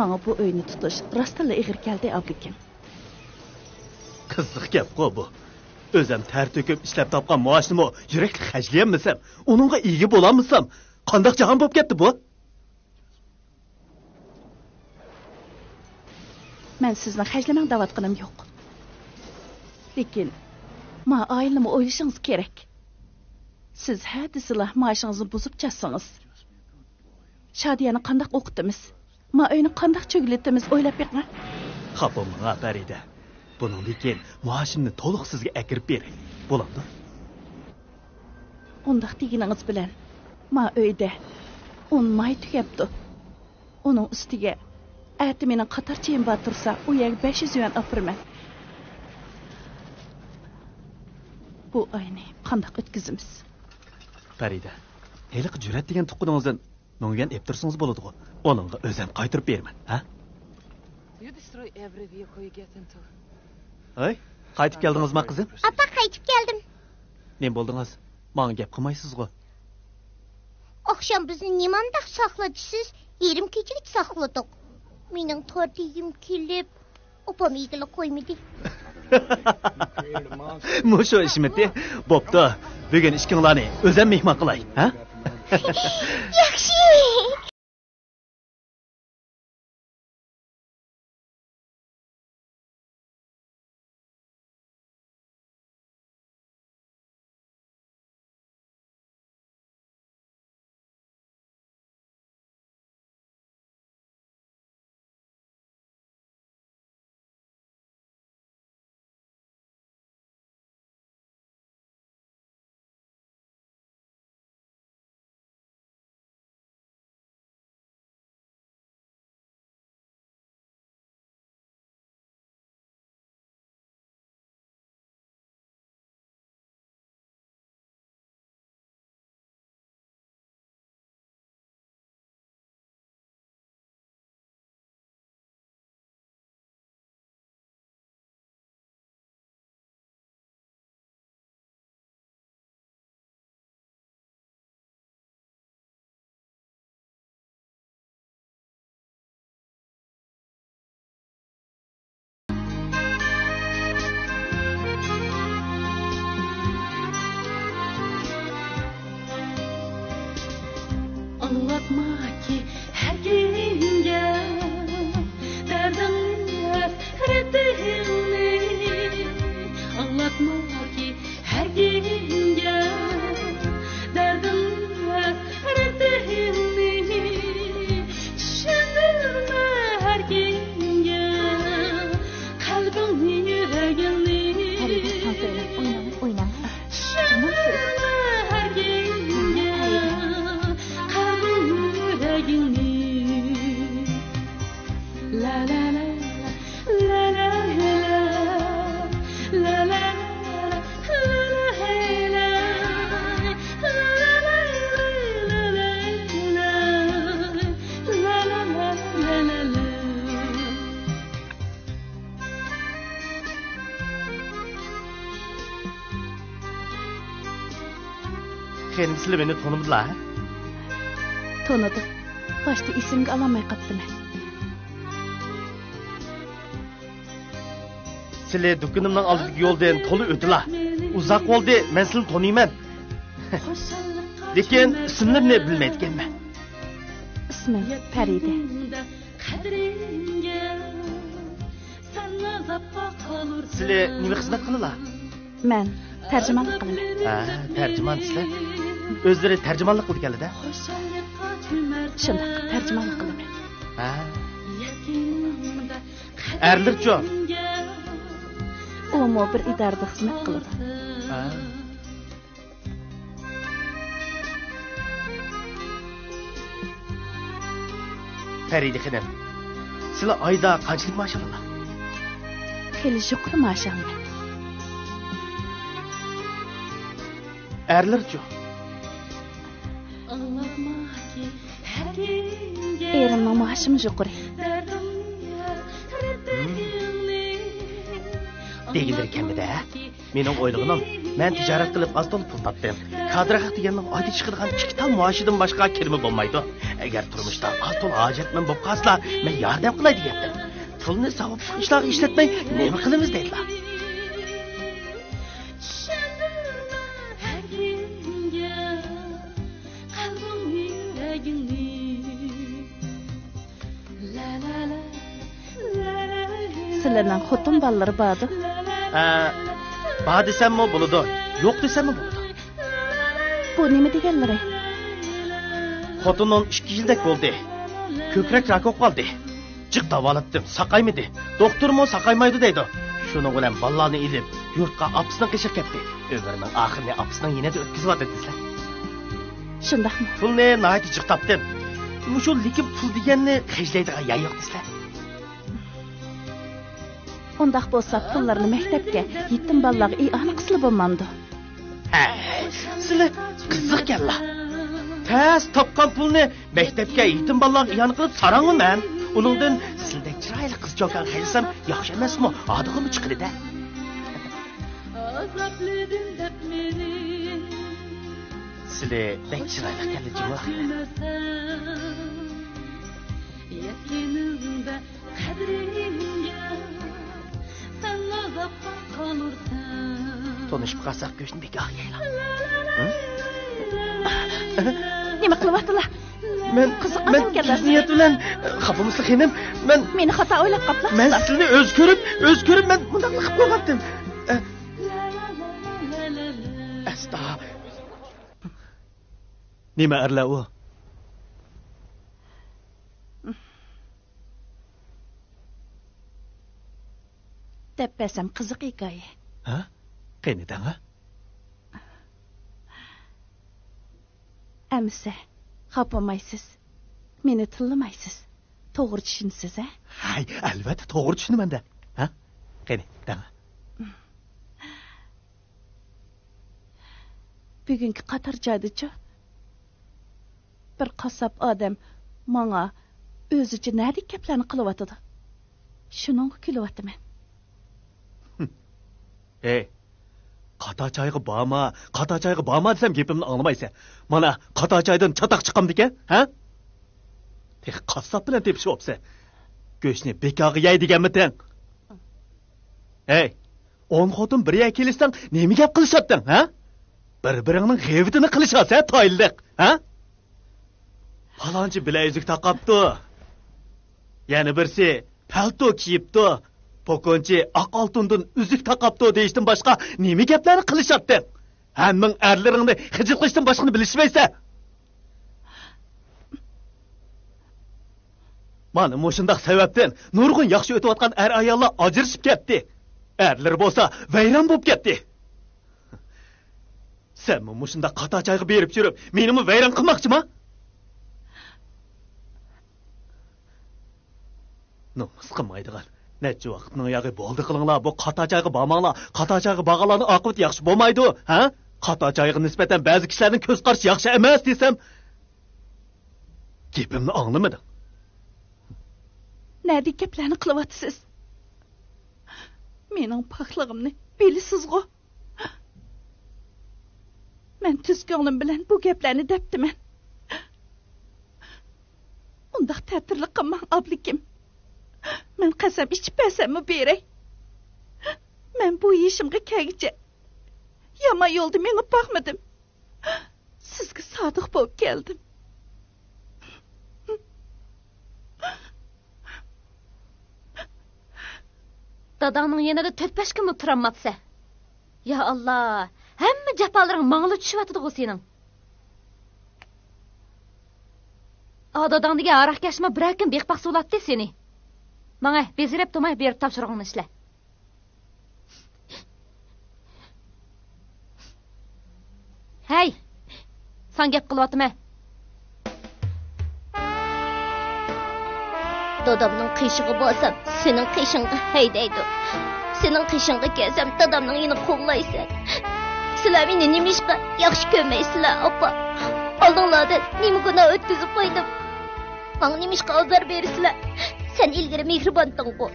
ماڭا بۇ ئۆينى تۇتۇش راستتىنلا ئېغىر كەلدى، ئابلىكىم. قىزىق گەپقۇ بۇ. ئۆزۈم تەر تۆكۈپ ئىشلەپ تاپقان مائاشنىمۇ يۈرەكلىك خەجلىيەلمىسەم، ئۇنىڭغا ئىگە بولالمىسام، قانداق جاھان بولۇپ كەتتى بۇ؟ مەن سىزنى خەجلىمەڭ دەۋاتقىنىم يوق. لېكىن، ما ئائىلىنىمۇ ئويلىشىڭىز كېرەك. سىز ھە دېسىلا مائاشىڭىزنى بۇزۇپ چاتسىڭىز، شادىيەنى قانداق ئوقۇتىمىز؟ ما ئۆينى قانداق چۆگىلىتىمىز، ئويلاپ بېقىڭ. خاپا بولماڭ، پەرىدە. بۇنىڭدىن كېيىن مائاشىمنى تولۇق سىزگە ئەكىرىپ بېرەي. بولامدۇ؟ ئۇنداق دېگىنىڭىز بىلەن، ما ئۆيدە ئون ماي تۈگەپتۇ. ئۇنىڭ ئۈستىگە ئەتە مېنىڭ قاتار چېيىم بار تۇرسا، ئۇ يەرگە بەش يۈز يۈەن ئاپىرىمەن. بۇ ئاينى قانداق ئۆتكۈزىمىز؟ پەرىدە، ھېلىقى جۈرئەت دېگەن تۇغقىنىڭىزدىن مىڭ يۈەن ئېلىپ تۇرسىڭىز بولىدىغۇ. ئۇنىڭغا ئۆزۈم قايتۇرۇپ بېرىمەن، ھە؟ ھەي، قايتىپ كەلدىڭىزما، قىزىم؟ ئاپا، قايتىپ كەلدىم. نېمە بولدىڭىز؟ ماڭا گەپ قىلمايسىزغۇ؟ ئاخشام بىزنى نېمانداق ساقلىدى سىز؟ يېرىم كېچىگىچە ساقلىدۇق. مېنىڭ تور دېگۈم كېلىپ، ئاپام ئىگىلىك قويمىدى. مۇشۇ ئىشمىتى؟ بوپتۇ، بۈگۈن ئىككىڭلارنى ئۆزۈم مېھمان قىلاي، ھە؟ ياخشى. ئاڭلاتماكى ھەر كىمگە دەردىڭنى، ھەسرىتىڭنى. ئاڭلاتماكى ھەر كىمگە دەردىڭنى، ھەسرىتىڭنى. چۈشەندۈرمە ھەر كىمگە قەلبىڭنى، يۈرىكىڭنى. پەرىدە، تانسا ئويناڭ، ئويناڭ، ئويناڭ. چۈشەندۈرمە ھەر كىمگە قەلبىڭنى، يۈرىكىڭنى. لا، لا، لا، لا، لا، لا، لا، لا، لا. خېنىم، سىلى مېنى تونۇمدىلا، ھە؟ تونۇدۇم. باشتا ئېسىمگە ئالالماي قاپتىمەن. سىلى دۇكىنىمنىڭ ئالدىدىكى يولدىن تولا ئۆتىلا. ئۇزاق بولدى، مەن سىلىنى تونۇيمەن. لېكىن ئىسىملىرىنى بىلمەيدىكەنمەن. ئىسمىم پەرىدە. سىلى نېمە خىزمەت قىلىلا؟ مەن تەرجىمانلىق قىلىمەن. ھە، تەرجىمان دېسىلە. ئۆزلىرى تەرجىمانلىق قىلىدىكەنلىدە. شۇنداق، تەرجىمانلىق قىلىمەن. ھە. ئەرلىرىچۇ؟ ئۇمۇ بىر ئىدارىدە خىزمەت قىلىدۇ. ھە. پەرىدە خېنىم، سىلە ئايدا قانچىلىك مائاش ئالىلا؟ خېلى يۇقىرى مائاش ئالىمەن. ئەرلىرىچۇ؟ ئېرىمنىڭ مائاشىمۇ يۇقىرى. دېگىنىدەك ئىكەنمىدە، ھە؟ مېنىڭ ئويلىغىنىم، مەن تىجارەت قىلىپ ئاز تولا پۇل تاپتىم. كادىر ھەق دېگەننىڭ ئايدا چىقىدىغان ئىككى تال مائاشىدىن باشقا كىرىمى بولمايدۇ. ئەگەر تۇرمۇشتا ئاز تولا ھاجەتمەن بولۇپ قالسىلا، مەن ياردەم قىلاي دېگەنتىم. پۇلنى ساۋابلىق ئىشلارغا ئىشلەتمەي نېمە قىلىمىز دەيدىلا. سىلەرنىڭ خوتۇن بالىلىرى باردۇ؟ ھە، بار دېسەممۇ بولىدۇ، يوق دېسەممۇ بولىدۇ. بۇ نېمە دېگەنلىرى؟ خوتۇنۇم ئىككى يىلدەك بولدى. كۆكرەك راكى بولۇپ قالدى. جىق داۋالاتتىم، ساقايمىدى. دوختۇرمۇ ساقايمايدۇ دەيدۇ. شۇنىڭ بىلەن بالىلارنى ئېلىپ، يۇرتقا ئاپىسىنىڭ قېشىغا كەتتى. ئۆمرىنىڭ ئاخىرىنى ئاپىسىنىڭ يېنىدا ئۆتكۈزۈۋاتىدۇ دېسىلە. شۇنداقمۇ؟ پۇلنى ناھايىتى جىق تاپتىم. مۇشۇ لېكىن پۇل دېگەننى خەجلەيدىغان يەر يوق دېسىلە. ئۇنداق بولسا پۇللارنى مەكتەپكە، يېتىم بالىلارغا ئىئانە قىلسىلا بولمامدۇ؟ ھەي، سىلى قىزىقكەنلا. تەس تاپقان پۇلنى مەكتەپكە يېتىم بالىلارغا ئىئانە قىلىپ ساراڭمۇ مەن؟ ئۇنىڭدىن سىلدەك چىرايلىق قىز چوكان خەجلىسەم ياخشى ئەمەسمۇ؟ ھادىغىمۇ چىقىدۇ-دە. ئازابلىدىم دەپ مېنى. سىلى بەك چىرايلىق ئىكەنلا جۇمۇ. يەتكىنىڭدە قەدرىمگە سەن ئازابقا قالۇرسەن. تونۇشۇپ قالساق گۆشنى بىكارغا يەيلا. نېمە قىلىۋاتىلا؟ مەن، قىزىق مەن ئادەمكەنلا. تۈز نىيەت بىلەن، خاپىمۇسىز خېنىم، مەن، مېنى خاتا ئويلاپ قاپلا. مەن سىلىنى ئۆزى كۆرۈپ، ئۆزى كۆرۈپ مەن مۇنداق قىلىپ قويغانتىم. ئەستا. نېمە ئەرلەر ئۇ؟ دەپ بەرسەم قىزىق ھېكايە. ھە؟ قېنى دەڭە. ئەمىسە، خاپىمايسىز. مېنى تىللىمايسىز. توغرا چۈشىنىسىز، ھە؟ ھەي، ئەلۋەتتە توغرا چۈشىنىمەن-دە. ھە؟ قېنى، دەڭە. بۈگۈنكى قاتار جايدىچۇ، بىر قاسساپ ئادەم ماڭا ئۆزىچە نەدىكى گەپلەرنى قىلىۋاتىدۇ. شۇنىڭغا كۈلۈۋاتىمەن. ھەي، قاتار جايغا بارما، قاتار جايغا بارما دېسەم گېپىمنى ئاڭلىمايسەن. مانا، قاتار جايدىن چاتاق چىقامدىكەن، ھە؟ تېخى قاسساپ بىلەن تېپىشىۋاپسەن. گۆشنى بىكارغا يەي دېگەنمىتىڭ؟ ھەي، ئون خوتۇن بىر يەرگە كېلىشسەڭ نېمە گەپ قىلىشاتتىڭ، ھە؟ بىر-بىرىڭنىڭ غەيۋىتىنى قىلىشاسەن، تايىنلىق، ھە؟ پالانچى بىلەك ئۈزۈك تاقاپتۇ. يەنە بىرسى پەلتو كىيىپتۇ. پوكونچى ئاق ئالتۇندىن ئۈزۈك تاقاپتۇ دېيىشتىن باشقا نېمە گەپلەرنى قىلىشاتتىڭ؟ ھەممىڭ ئەرلىرىڭنى خىجىل قىلىشتىن باشقىنى بىلىشمەيسەن. مانا مۇشۇنداق سەۋەبتىن نۇرغۇن ياخشى ئۆتۈۋاتقان ئەر-ئاياللار ئاجرىشىپ كەتتى. ئەرلىرى بولسا ۋەيران بولۇپ كەتتى. سەنمۇ مۇشۇنداق قاتار جايغا بېرىپ يۈرۈپ، مېنىمۇ ۋەيران قىلماقچىما؟ نومۇس قىلمايدىغان. نەچچە ۋاقىتنىڭ ياغى بولدى قىلىڭلار، بۇ قاتار جايغا بارماڭلار. قاتار جايغا بارغانلارنىڭ ئاقىۋىتى ياخشى بولمايدۇ، ھە؟ قاتار جايغا نىسبەتەن بەزى كىشىلەرنىڭ كۆز قارىشى ياخشى ئەمەس دېسەم، گېپىمنى ئاڭلىمىدىڭ. نەدىكى گەپلەرنى قىلىۋاتىسىز؟ مېنىڭ پاكلىقىمنى بىلىسىزغۇ؟ مەن تۈز كۆڭلۈم بىلەن بۇ گەپلەرنى دەپتىمەن. ئۇنداق تەتۈرلۈك قىلماڭ، ئابلىكىم. مەن قەسەم ئىچىپ بەرسەممۇ بېرەي. مەن بۇ يېشىمغا كەلگۈچە يامان يولدا مېڭىپ باقمىدىم. سىزگە سادىق بولۇپ كەلدىم. داداڭنىڭ يېنىدا تۆت-بەش كۈنمۇ تۇرالماپسەن. يا ئاللا، ھەممە جاپالىرىڭ ماڭىلا چۈشۈۋاتىدىغۇ سېنىڭ. ئا، داداڭ دېگەن ھاراقكەشمۇ بىرەر كۈن بېقىپ باقسا بولاتتى سېنى. ماڭە، بېزىرىپ تۇرماي بېرىپ تاپشۇرۇقۇڭنى ئىشلە. ھەي! ساڭا گەپ قىلىۋاتىمەن. دادامنىڭ قېشىغا بارسام، سېنىڭ قېشىڭغا ھەيدەيدۇ. سېنىڭ قېشىڭغا كەلسەم، دادامنىڭ يېنىغا قوغلايسەن. سىلەر مېنى نېمىشقا ياخشى كۆرمەيسىلەر، ئاپا؟ ئالدىڭلاردا نېمە گۇناھ ئۆتكۈزۈپ قويدۇم؟ ماڭا نېمىشقا ئازار بېرىسىلەر؟ سەن ئىلگىرى مېھرىبانتىڭغۇ.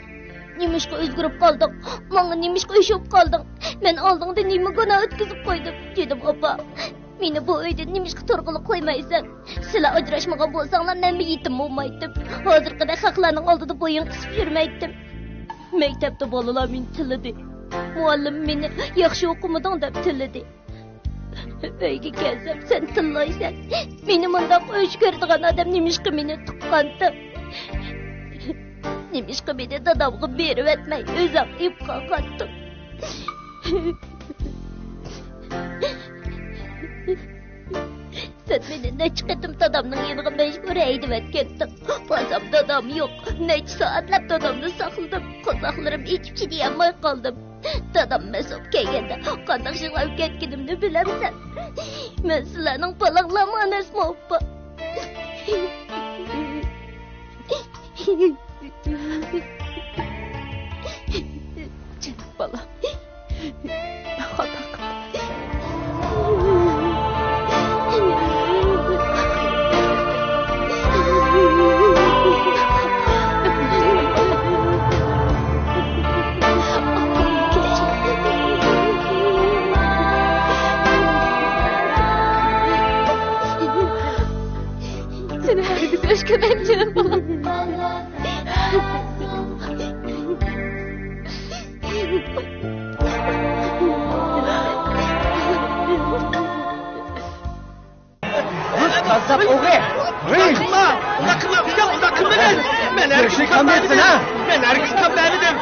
نېمىشقا ئۆزگىرىپ قالدىڭ؟ ماڭا نېمىشقا ئۆچۈپ قالدىڭ؟ مەن ئالدىڭدا نېمە گۇناھ ئۆتكۈزۈپ قويدۇم؟ جېنىم ئاپا، مېنى بۇ ئۆيدىن نېمىشقا تۇرغىلى قويمايسەن؟ سىلەر ئاجراشمىغان بولساڭلار، مەنمۇ يېتىم بولمايتتىم. ھازىرقىدەك خەقلەرنىڭ ئالدىدا بويۇن قىسىپ يۈرمەيتتىم. مەكتەپتە بالىلار مېنى تىللىدى. مۇئەللىم مېنى ياخشى ئوقۇمىدىڭ دەپ تىللىدى. ئۆيگە كەلسەم، سەن تىللايسەن. مېنى مۇنداق ئۆچ كۆرىدىغان ئادەم نېمىشقا مېنى تۇغقانتىڭ؟ نېمىشقا مېنى دادامغا بېرىۋەتمەي، ئۆزۈڭ ئېلىپ قالغانتىڭ؟ سەن مېنى نەچچە قېتىم دادامنىڭ يېنىغا مەجبۇرىي ھەيدىۋەتكەنتىڭ. بارسام دادام يوق. نەچچە سائەتلەپ دادامنى ساقلىدىم. قورساقلىرىم ئېچىپ چىدىيالماي قالدىم. دادام مەس بولۇپ كەلگەندە قانداق يىغلاپ كەتكىنىمنى بىلەمسەن؟ مەن سىلەرنىڭ بالاڭلارمۇ ئەمەسمۇ، ئاپا؟ جېنىم بالام، مەن خاتا قىلدىم. ئوغرى! ئۇنداق قىلما! ئۇنداق قىلما، ئۇكام، ئۇنداق قىلمىغىن! مەن ھەرگىز كەم بەرمىدىم! مەن ھەرگىز كەم بەرمىدىم!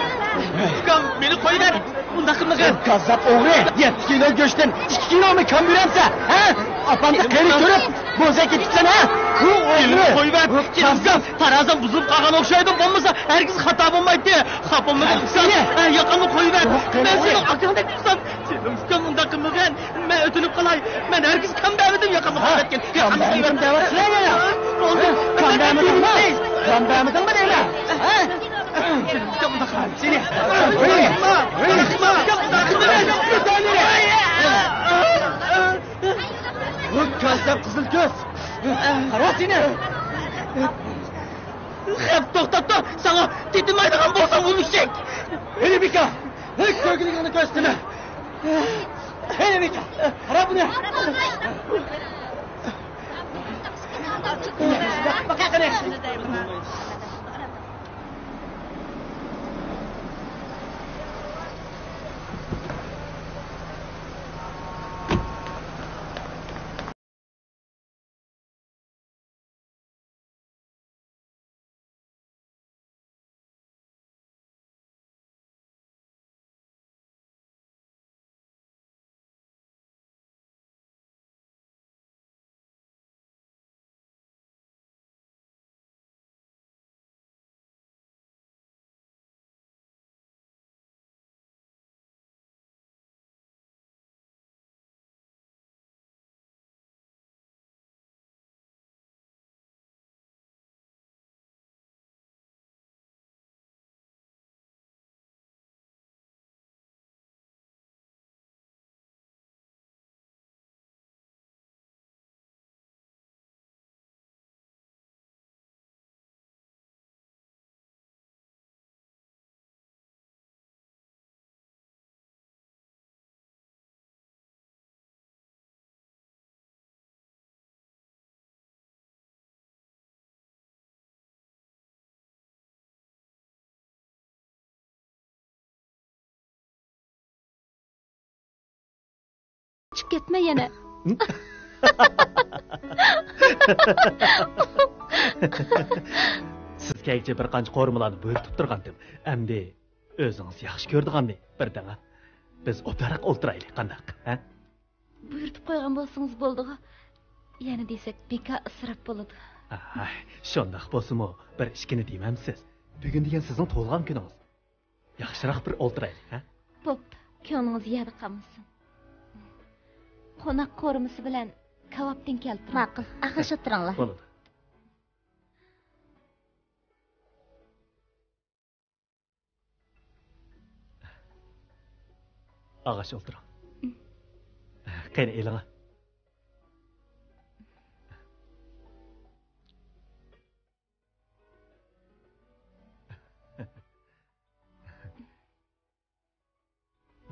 ئۇكام، مېنى قويۇۋەت! ئۇنداق قىلمىغىن! كاززاپ ئوغرى! يەتتە كىلو گۆشتىن ئىككى كىلومۇ كەم بېرەمسەن، ھە؟ ئاپامنى قېرى كۆرۈپ، بوزەك كېتىپسەن، ھە؟ ئۇ ئوغرى! قويۇۋەت! تارازام بۇزۇلۇپ قالغان ئوخشايدۇ، بولمىسا ھەرگىز خاتا بولمايتتى! خاپا بولمىدىڭ، ئۇكام! ياقامنى قويۇۋەت! مەن سېنىڭ ئاكاڭدەك ئۇكام! سېنىڭ ئۇكام ئۇنداق قىلمىغىن! مەن ئۆتۈنۈپ قالاي، مەن ھەرگىز كەم بەرمىدىم، ياقامنى قويۇۋەتكىن، ياقامنى قويۇۋەت. بولدى. كەم بەرمىدىڭمۇ؟ كەم بەرمىدىڭمۇ دەيمەن؟ ھە؟ سېنىڭ ئۇكام ئۇنداق قىلمايدۇ. سېنى. بۇ كاززاپ قىزىل كۆز. قارا سېنى. خەپ، توختاپ تۇر، ساڭا تېتىمايدىغان بولسام ئۇ ئېشەك. ھېلى بىكار، ھېي، كۆرگۈلۈكۈڭنى كۆرسىتىمەن. ھېلى بىكار، قارا بۇنى. باقە قېنى. چىقىپ كەتمە يەنە. سىز كەيچە بىر قانچە قورۇمىلارنى بۇيرۇتۇپ تۇرغانتىم. ئەمدى ئۆزىڭىز ياخشى كۆرىدىغاننى بىر دەڭە. بىز ئولتۇراق ئولتۇرايلى، قانداق؟ ھە؟ بۇيرۇتۇپ قويغان بولسىڭىز بولىدىغۇ. يەنە دېسەك، بىكار ئىسراپ بولىدۇ. ئاي، شۇنداق بولسىمۇ، بىر ئىككىنى دېمەمسىز؟ بۈگۈن دېگەن سىزنىڭ تۇغۇلغان كۈنىڭىز. ياخشىراق بىر ئولتۇرايلى، ھە؟ بوپتۇ، كۆڭلىڭىز يەردە قالمىسۇن. قوناق قورۇمىسى بىلەن كاۋاپتىن كەلتۈرۈڭ. ماقۇل، ئاخشى ئولتۇرۇڭلار. بولىدۇ. ئاغاش ئولتۇرۇڭ. قېنى، ئېلىڭا.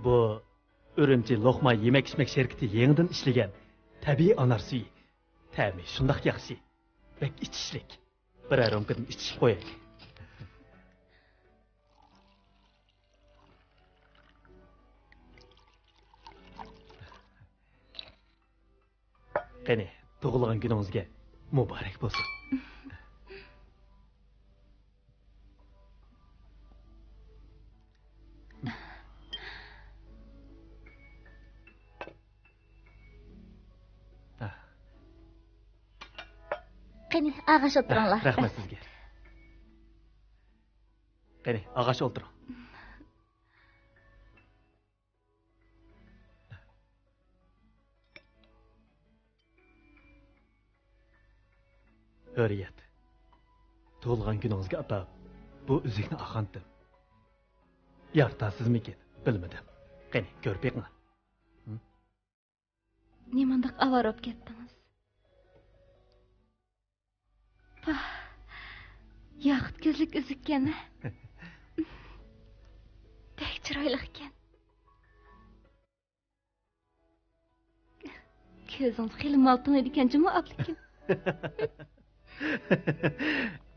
بۇ ئۈرۈمچى لوقما يېمەك-ئىچمەك شىركىتى يېڭىدىن ئىشلىگەن تەبىئىي ئانار سۈيى. تەمى شۇنداق ياخشى. بەك ئىچىشلىك. بىرەر رومكىدىن ئىچىشىپ قويايلى. قېنى، تۇغۇلغان كۈنىڭىزگە مۇبارەك بولسۇن. قېنى، ئاغاش ئولتۇرۇڭلار. رەھمەت سىزگە. قېنى، ئاغاش ئولتۇرۇڭ. ھۆرىيەت، تۇغۇلغان كۈنىڭىزگە ئاتاپ بۇ ئۈزۈكنى ئالغانتىم. يارىتارسىزمىكىن، بىلمىدىم. قېنى، كۆرۈپ بېقىڭ. نېمانداق ئاۋارە بولۇپ كەتتىڭىز؟ پاھ، ياقۇت كۆزلۈك ئۈزۈككەن ھە؟ بەك چىرايلىقكەن. كۆزىڭىز خېلى مال تونۇيدىكەن جۇمۇ، ئابلىكىم.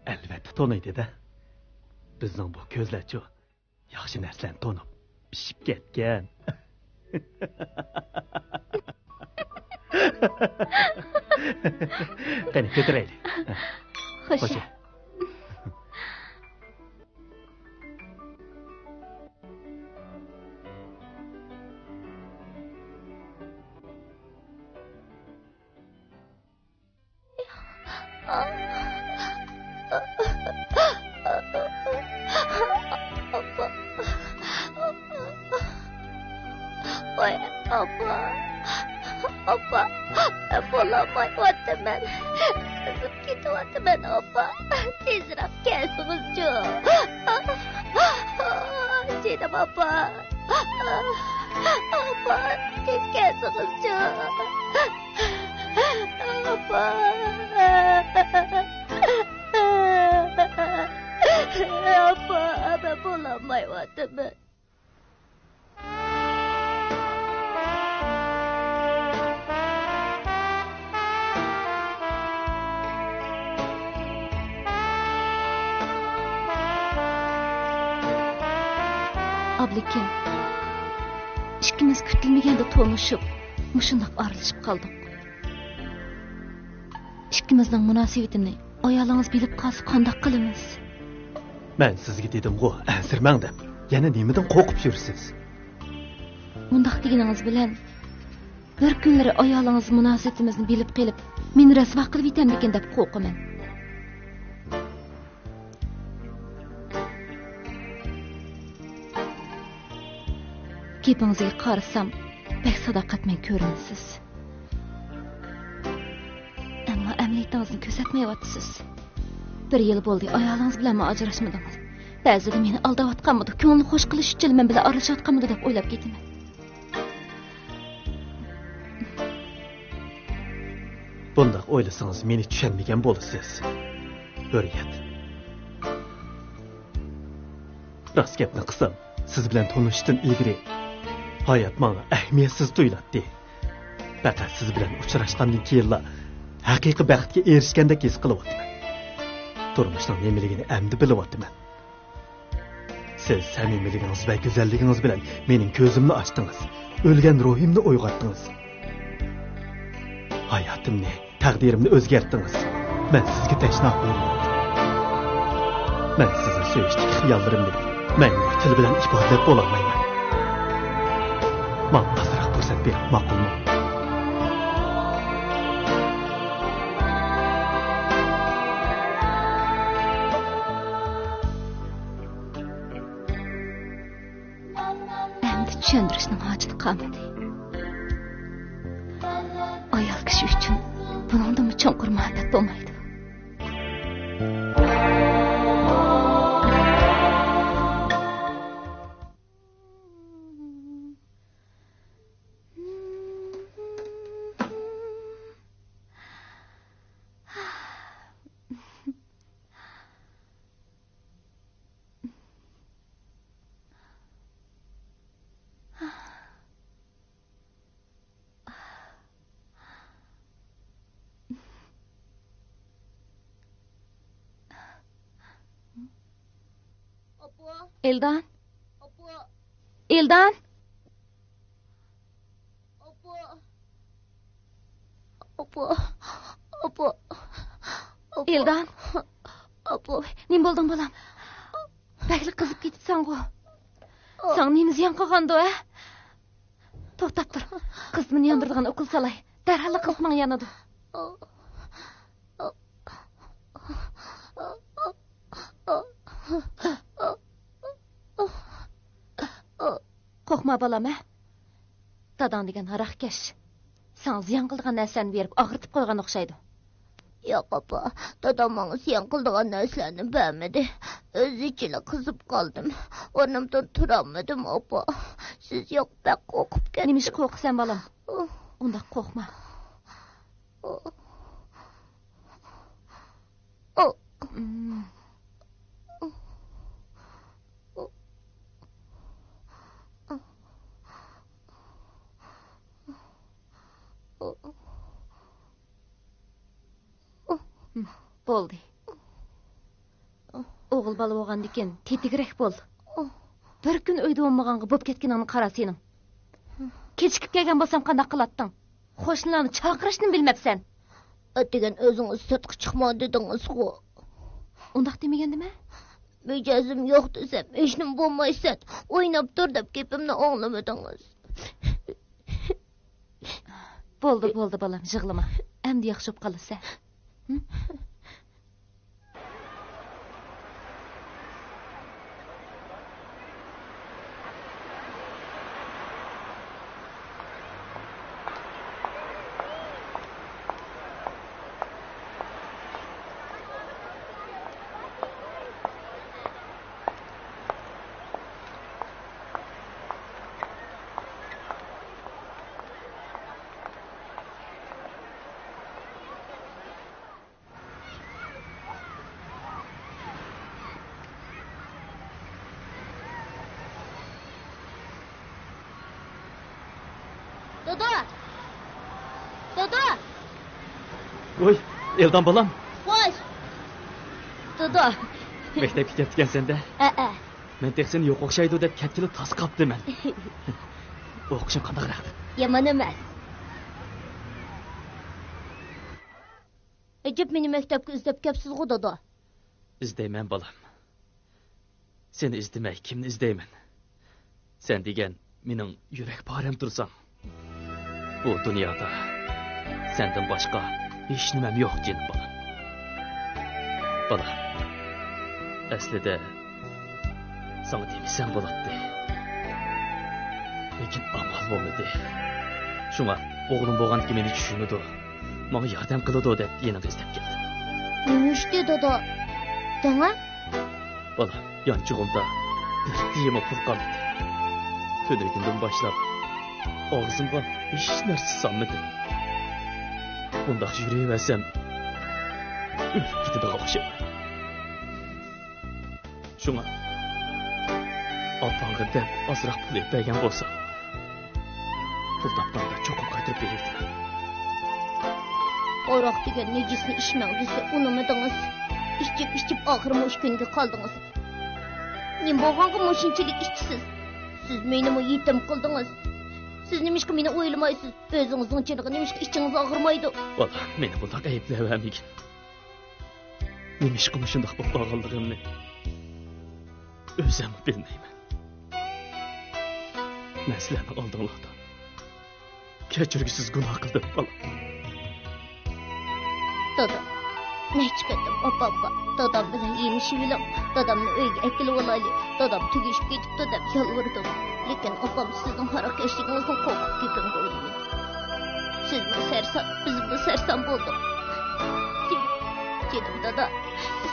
ئەلۋەتتە تونۇيدۇ-دە. بىزنىڭ بۇ كۆزلەرچۇ، ياخشى نەرسىلەرنى تونۇپ، پىشىپ كەتكەن. قېنى، كۆتۈرەيلى. خوش. خوش. ئاپا. ۋاي، ئاپا. ئاپا، مەن بولالمايۋاتىمەن. سىزىپ كېتىۋاتىمەن، ئاپا. تېزرەك كەلسىڭىزچۇ. جېنىم ئاپا. ئاپا، تېز كەلسىڭىزچۇ. ئاپا. ئاپا، مەن بولالمايۋاتىمەن. ئابلىكىم، ئىككىمىز كۈتۈلمىگەندە تونۇشۇپ، مۇشۇنداق ئارىلىشىپ قالدۇق. ئىككىمىزنىڭ مۇناسىۋىتىنى ئايالىڭىز بىلىپ قالسا قانداق قىلىمىز؟ مەن سىزگە دېدىمغۇ، ئەنسىرىمەڭ دەپ. يەنە نېمىدىن قورقۇپ يۈرىسىز؟ مۇنداق دېگىنىڭىز بىلەن، بىر كۈنلىرى ئايالىڭىز مۇناسىۋىتىمىزنى بىلىپ قېلىپ، مېنى رەسۋا قىلىۋېتەمدىكىن دەپ قورقىمەن. گېپىڭىزگە قارىسام، بەك ساداقەتمەن كۆرۈنىسىز. ئەمما ئەمەلىيىتىڭىزنى كۆرسەتمەيۋاتىسىز. بىر يىل بولدى، ئايالىڭىز بىلەنمۇ ئاجراشمىدىڭىز. بەزىدە مېنى ئالداۋاتقانمىدۇ، كۆڭلىنى خوش قىلىش ئۈچۈنلا مەن بىلەن ئارىلىشىۋاتقانمىدۇ دەپ ئويلاپ كېتىمەن. بۇنداق ئويلىسىڭىز، مېنى چۈشەنمىگەن بولىسىز، ھۆرىيەت. راست گەپنى قىلسام، سىز بىلەن تونۇشۇشتىن ئىلگىرى ھايات ماڭا ئەھمىيەتسىز تۇيۇلاتتى. پەقەت سىز بىلەن ئۇچراشقاندىن كېيىنلا ھەقىقىي بەختكە ئېرىشكەندەك ھېس قىلىۋاتىمەن. تۇرمۇشنىڭ نېمىلىكىنى ئەمدى بىلىۋاتىمەن. سىز سەمىمىيلىكىڭىز ۋە گۈزەللىكىڭىز بىلەن مېنىڭ كۆزۈمنى ئاچتىڭىز، ئۆلگەن روھۇمنى ئويغاتتىڭىز. ھاياتىمنى، تەقدىرىمنى ئۆزگەرتتىڭىز. مەن سىزگە تەشنا ھۆرىيەت. مەن سىزنى سۆيۈشتىكى خىياللىرىمنى مەڭگۈ تىل بىلەن ئىپادىلەپ بولالمايمەن. ماڭا ئازراق پۇرسەت بېرىڭ، ماقۇلمۇ؟ ئەمدى چۈشەندۈرۈشنىڭ ھاجىتى قالمىدى. ئايال كىشى ئۈچۈن بۇنىڭدىنمۇ چوڭقۇر مۇھەببەت بولمايدۇ. ئېلدان. ئېلدان. ئاپا. ئاپا. ئاپا. ئېلدان. ئاپا. نېمە بولدۇڭ، بالام؟ بەكلا قىزىپ كېتىپسەنغۇ. ساڭا نېمە زىيان قىلغاندۇ، ھە؟ توختاپ تۇر. قىزىتمىنى ياندۇرىدىغان ئوكۇل سالاي. دەرھاللا قىزىتماڭ يانىدۇ. قورقما، بالام، ھە؟ داداڭ دېگەن ھاراقكەش. ساڭا زىيان قىلىدىغان نەرسىلەرنى بېرىپ ئاغرىتىپ قويغان ئوخشايدۇ. ياق، ئاپا، دادام ماڭا زىيان قىلىدىغان نەرسىلەرنى بەرمىدى. ئۆزىچىلا قىزىپ قالدىم. ئورنۇمدىن تۇرالمىدىم، ئاپا. سىز يوق، بەك قورقۇپ كەتتىم. نېمىشقا قورقىسەن، بالام؟ ئۇنداق قورقما. بولدى. ئوغۇل بالا بولغاندىكىن تېتىكرەك بول. بىر كۈن ئۆيدە بولمىغانغا بوپ كەتكىنىڭنى قارا سېنىڭ. كېچىكىپ كەلگەن بولسام قانداق قىلاتتىڭ؟ قوشنىلارنى چاقىرىشنىمۇ بىلمەپسەن. ئەتىگەن ئۆزىڭىز سىرتقا چىقما دېدىڭىزغۇ. ئۇنداق دېمىگەندىمەن. مىجەزىم يوق دېسەم، ھېچنېمە بولمايسەن، ئويناپ تۇر دەپ گېپىمنى ئاڭلىمىدىڭىز. بولدى، بولدى، بالام، يىغلىما. ئەمدى ياخشى بولۇپ قالىسەن. ھە؟ دادا! دادا! ۋوي، ئېلدان بالام. خوش! دادا! مەكتەپكە كەپتىكەنسەن-دە. ھەئە. مەن تېخى سېنى يوق ئوخشايدۇ دەپ كەتكىلى تاس قاپتىمەن. ئوقۇشۇڭ قانداقراق؟ يامان ئەمەس. ئەجەب، مېنى مەكتەپكە ئىزدەپ كەپسىزغۇ، دادا. ئىزدەيمەن، بالام. سېنى ئىزدىمەي، كىمنى ئىزدەيمەن؟ سەن دېگەن مېنىڭ يۈرەك پارەم تۇرساڭ. بۇ دۇنيادا سەندىن باشقا ھېچنېمەم يوق، جېنىم بالام. بالام، ئەسلىدە ساڭا دېمىسەم بولاتتى. لېكىن ئامال بولمىدى. شۇڭا ئوغلۇم بولغاندىكىن مېنى چۈشىنىدۇ، ماڭا ياردەم قىلىدۇ دەپ يېنىڭغا ئىزدەپ كەلدىم. نېمە ئىشتى، دادا؟ دەڭە. بالام، يانچۇقۇمدا بىر تىيىنمۇ پۇل قالمىدى. تۈنۈگۈندىن باشلاپ ئاغزىمغا ھېچ نەرسە سالمىدىم. بۇنداق يۈرۈۋەرسەم ئۆلۈپ كېتىدىغان ئوخشايمەن. شۇڭا ئاپاڭغا دەپ ئازراق پۇل ئېلىپ بەرگەن بولساڭ، پۇل تاپقاندا چوقۇم قايتۇرۇپ بېرىۋېتىمەن. ھاراق دېگەن نىجىسنى ئىچمەڭ دېسە ئۇنىمىدىڭىز. ئىچىپ، ئىچىپ ئاخىرى مۇشۇ كۈنگە قالدىڭىز. نېمە بولغانغا مۇشۇنچىلىك ئىچىسىز؟ سىز مېنىمۇ يېتىم قىلدىڭىز. سىز نېمىشقا مېنى ئويلىمايسىز؟ ئۆزىڭىزنىڭ جېنىغا نېمىشقا ئىچىڭىز ئاغرىمايدۇ؟ ۋاللا، مېنى بۇنداق ئەيىبلەۋەرمىگىن. نېمىشقا مۇشۇنداق بولۇپ قالغانلىقىمنى ئۆزۈممۇ بىلمەيمەن. مەن سىلەرنىڭ ئالدىڭلاردا كەچۈرگۈسىز گۇناھ قىلدىم، بالام. دادا، نەچچە قېتىم ئاپامغا دادام بىلەن يېمىشىۋېلىڭ، دادامنى ئۆيگە ئەكېلىۋالايلى، دادام تۈگىشىپ كېتىپتۇ دەپ يالۋۇردۇم. لېكىن ئاپام سىزنىڭ ھاراق كەشلىكىڭىزدىن قورقۇپ گېپىمگە ئۇنىمىدى. سىزمۇ سەرسان، بىزمۇ سەرسان بولدۇق. جېنىم، جېنىم دادا،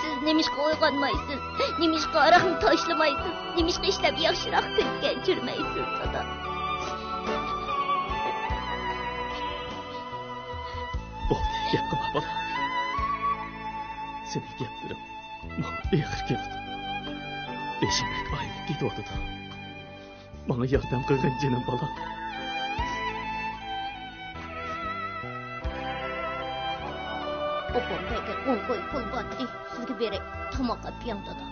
سىز نېمىشقا ئويغانمايسىز؟ نېمىشقا ھاراقنى تاشلىمايسىز؟ نېمىشقا ئىشلەپ ياخشىراق كۈن كەچۈرمەيسىز، دادا؟ بولدى، گەپ قىلما، بالام. سېنىڭ گەپلىرىڭ ماڭا ئېغىر كېلىدۇ. بېشىم بەك ئايلىنىپ كېتىۋاتىدۇ. ماڭا ياردەم قىلغىن، جېنىم بالام. ئاپام بەرگەن ئون كوي پۇل بارتى، سىزگە بېرەي، تاماق ئەپ يەڭ، دادا.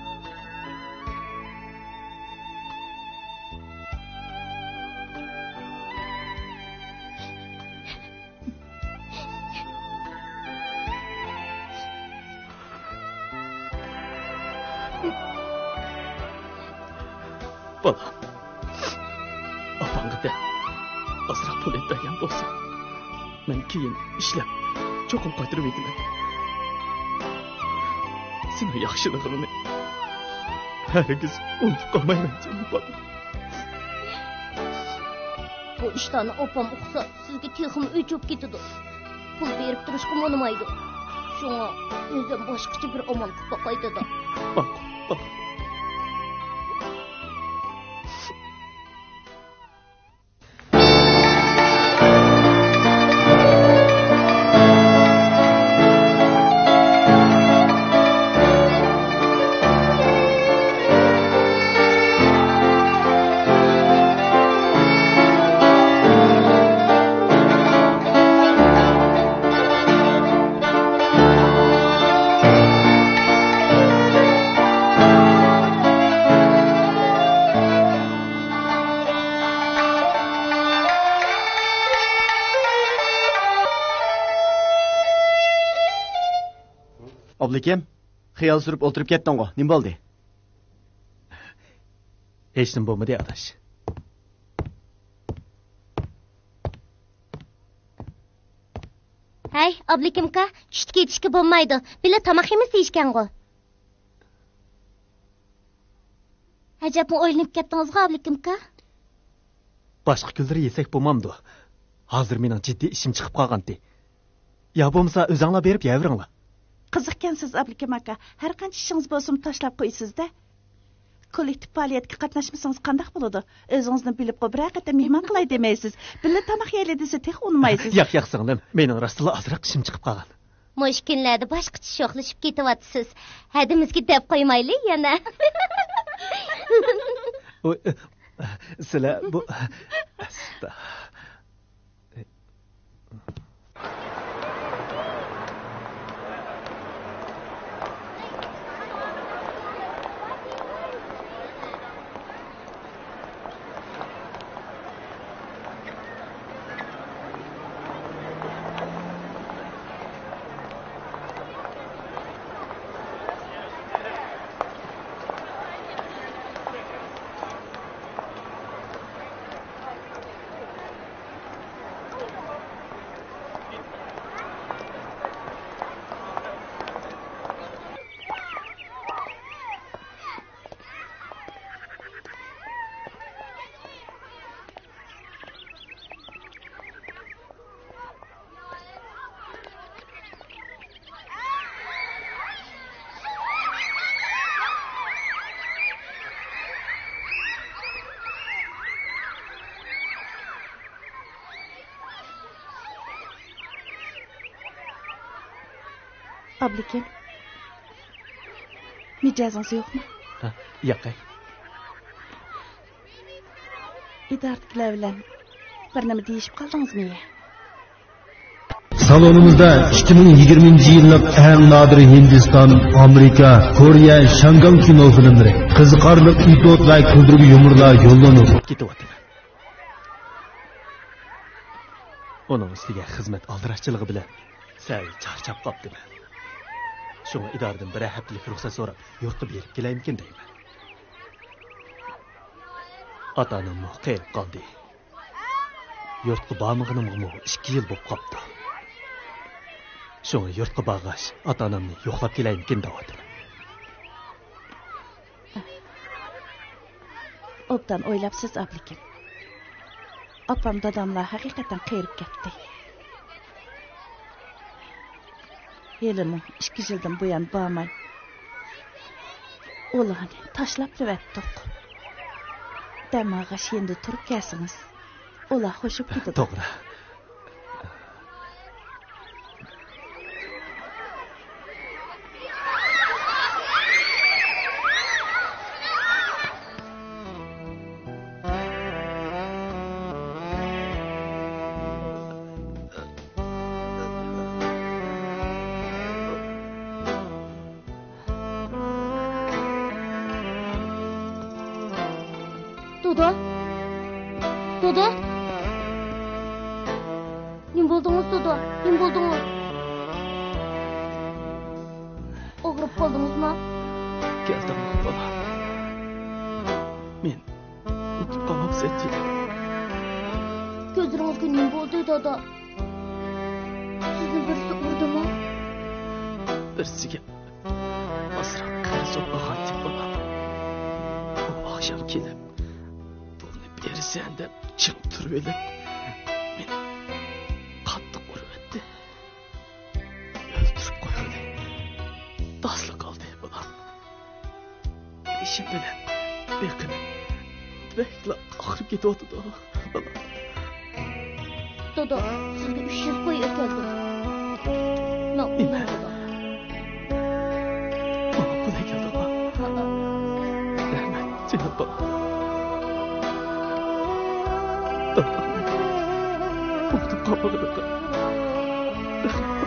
بالام، ئاپاڭغا دەپ ئازراق پۇل ئېلىپ بەرگەن بولسا، مەن كېيىن ئىشلەپ چوقۇم قايتۇرۇۋېتىمەن. سېنىڭ ياخشىلىقىڭنى ھەرگىز ئۇنتۇپ قالمايمەن، جېنىم بالام. بۇ ئىشلارنى ئاپام ئۇقسا، سىزگە تېخىمۇ ئۆچۈپ كېتىدۇ. پۇل بېرىپ تۇرۇشقىمۇ ئۇنىمايدۇ. شۇڭا ئۆزۈم باشقىچە بىر ئامال قىلىپ باقاي، دادا. ماقۇل، ماقۇل. ئابلىكىم، خىيال سۈرۈپ ئولتۇرۇپ كەتتىڭغۇ؟ نېمە بولدى؟ ھېچنېمە بولمىدى، ئاداش. ھەي، ئابلىكىمكا، چۈشتە كېتىشكە بولمايدۇ. بىللە تاماق يېمىسە دېيىشكەنغۇ. ئەجەبمۇ ئويلىنىپ كەتتىڭىزغۇ، ئابلىكىمكا؟ باشقا كۈنلىرى يېسەك بولمامدۇ؟ ھازىر مېنىڭ جىددىي ئىشىم چىقىپ قالغانتى. يا بولمىسا ئۆزەڭلار بېرىپ يەۋېرىڭلار. قىزىقكەنسىز، ئابلىكىم ئاكا. ھەر قانچە ئىشىڭىز بولسىمۇ تاشلاپ قويىسىز-دە. كوللېكتىپ پائالىيەتكە قاتناشمىسىڭىز قانداق بولىدۇ؟ ئۆزىڭىزنى بىلىپقۇ بىرەر قېتىم مېھمان قىلاي دېمەيسىز. بىللە تاماق يەيلى دېسە تېخى ئۇنىمايسىز. ياق، ياق، سىڭلىم. مېنىڭ راستلا ئازراق ئىشىم چىقىپ قالغان. مۇشۇ كۈنلەردە باشقىچە شوخلىشىپ كېتىۋاتىسىز. ھەدىمىزگە دەپ قويمايلى يەنە. ئۇ، سىلەر بۇ، ئاستا. ئابلىكىم، مىجەزىڭىز يوقمۇ؟ ھە، ياقەي. ئىدارىدىكىلەر بىلەن بىر نېمە دېيىشىپ قالدىڭىزمۇ يا؟ سالونىمىزدا ئىككى مىڭ يىگىرمىنچى يىللىق ئەڭ نادىر ھىندىستان، ئامېرىكا، كورېيە، شاڭگاڭ كىنو فىلىملىرى، قىزىقارلىق ئېپىزود ۋە كۈلدۈرگە يۇمۇرلار يوللىنىدۇ. كېتىۋاتىمەن. ئۇنىڭ ئۈستىگە خىزمەت ئالدىراشچىلىقى بىلەن سەل چارچاپ قاپتىمەن. شۇڭا ئىدارىدىن بىرەر ھەپتىلىك رۇخسەت سوراپ، يۇرتقا بېرىپ كېلەيمىكىن دەيمەن. ئاتا-ئاناممۇ قېرىپ قالدى. يۇرتقا بارمىغىنىمغىمۇ ئىككى يىل بولۇپ قاپتۇ. شۇڭا يۇرتقا بارغاچ، ئاتا-ئانامنى يوقلاپ كېلەيمىكىن دەۋاتىمەن. ئوبدان ئويلاپسىز، ئابلىكىم. ئاپام، داداملار ھەقىقەتەن قېرىپ كەتتى. ھېلىمۇ ئىككى يىلدىن بۇيان بارماي، ئۇلارنى تاشلاپلا ئەتتۇق. دەم ئالغاچ يېنىدا تۇرۇپ كەلسىڭىز، ئۇلار خوشۇپ كېتىدۇ. توغرا. دادا؟ دادا؟ نېمە بولدىڭىز، دادا؟ نېمە بولدىڭىز؟ ئاغرىپ قالدىڭىزمۇ؟ كەلدىڭمۇ، بالام؟ مېنى ئۇنتۇپ قالمامسەن جېنىم؟ كۆزلىرىڭىزگە نېمە بولدى، دادا؟ سىزنى بىرسى ئۇردىمۇ؟ بىرسىگە ئازراق قەرز ئوبلىغانتىم، بالام. ئۇ ئاخشام كېلىپ، پۇلنى بېرىسەن دەپ چىڭ تۇرۇۋېلىپ، مېنى قاتتىق ئۇرۇۋەتتى. ئۆلتۈرۈپ قويغىلى داسلا قالدى، بالام. بېشىم بىلەن بېقىنىم بەكلا ئاغرىپ كېتىۋاتىدۇ، بالام. دادا، سىزگە ئۈچ يۈز كوي ئەكەلدىم. ماڭا نېمە؟ قويۇڭ، دادا. ماڭا پۇل ئەكەلدىڭمۇ؟ ھەئە. رەھمەت، جېنىم بالام. داداڭنى ئۇنتۇپ قالمىغىنىڭغا رەھمەت.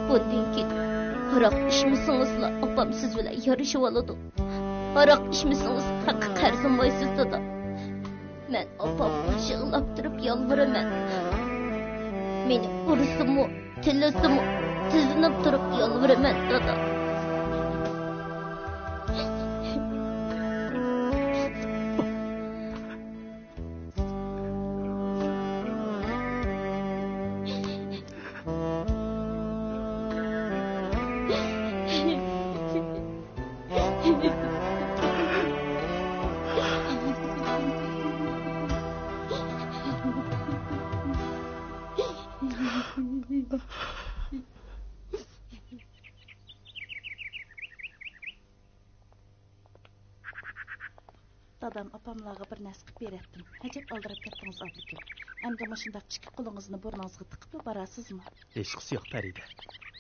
بۇندىن كېيىن بىراق ئىچمىسىڭىزلا، ئاپام سىز بىلەن يارىشىۋالىدۇ. ھاراق ئىچمىسىڭىز، ھەققى قەرزىمايسىز، دادا. مەن ئاپامغا يىغلاپ تۇرۇپ يالۋۇرىمەن. مېنى ئۇرسىمۇ، تىللىسىمۇ، تىزلىنىپ تۇرۇپ يالۋۇرىمەن، دادا. دادام ئاپاملارغا بىر نەرسە قىلىپ بېرەتتىم. ئەجەب ئالدىراپ كەتتىڭىز، ئابلىكىم. ئەمدى مۇشۇنداق ئىككى قولىڭىزنى بۇرنىڭىزغا تىقىپلا بارارسىزمۇ؟ ھېچقىسى يوق، پەرىدە.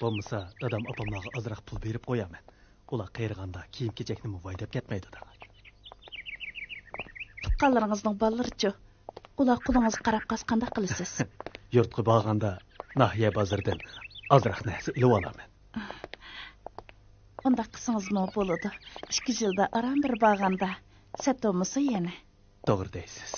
بولمىسا، دادام ئاپاملارغا ئازراق پۇل بېرىپ قويارمەن. ئۇلار قېرىغاندا كىيىم-كېچەكنىمۇ ۋاي دەپ كەتمەيدۇ، دەڭ. تۇغقانلىرىڭىزنىڭ بالىلىرىچۇ؟ ئۇلار قولىڭىزغا قاراپ قالسا قانداق قىلىسىز؟ يۇرتقا بارغاندا ناھىيە بازىرىدىن ئازراق نەرسە ئېلىۋالارمەن. ئۇنداق قىلسىڭىزمۇ بولىدۇ. ئىككى يىلدا ئاران بىر بارغاندا سەت بولمىسا يەنە. توغرا دەيسىز.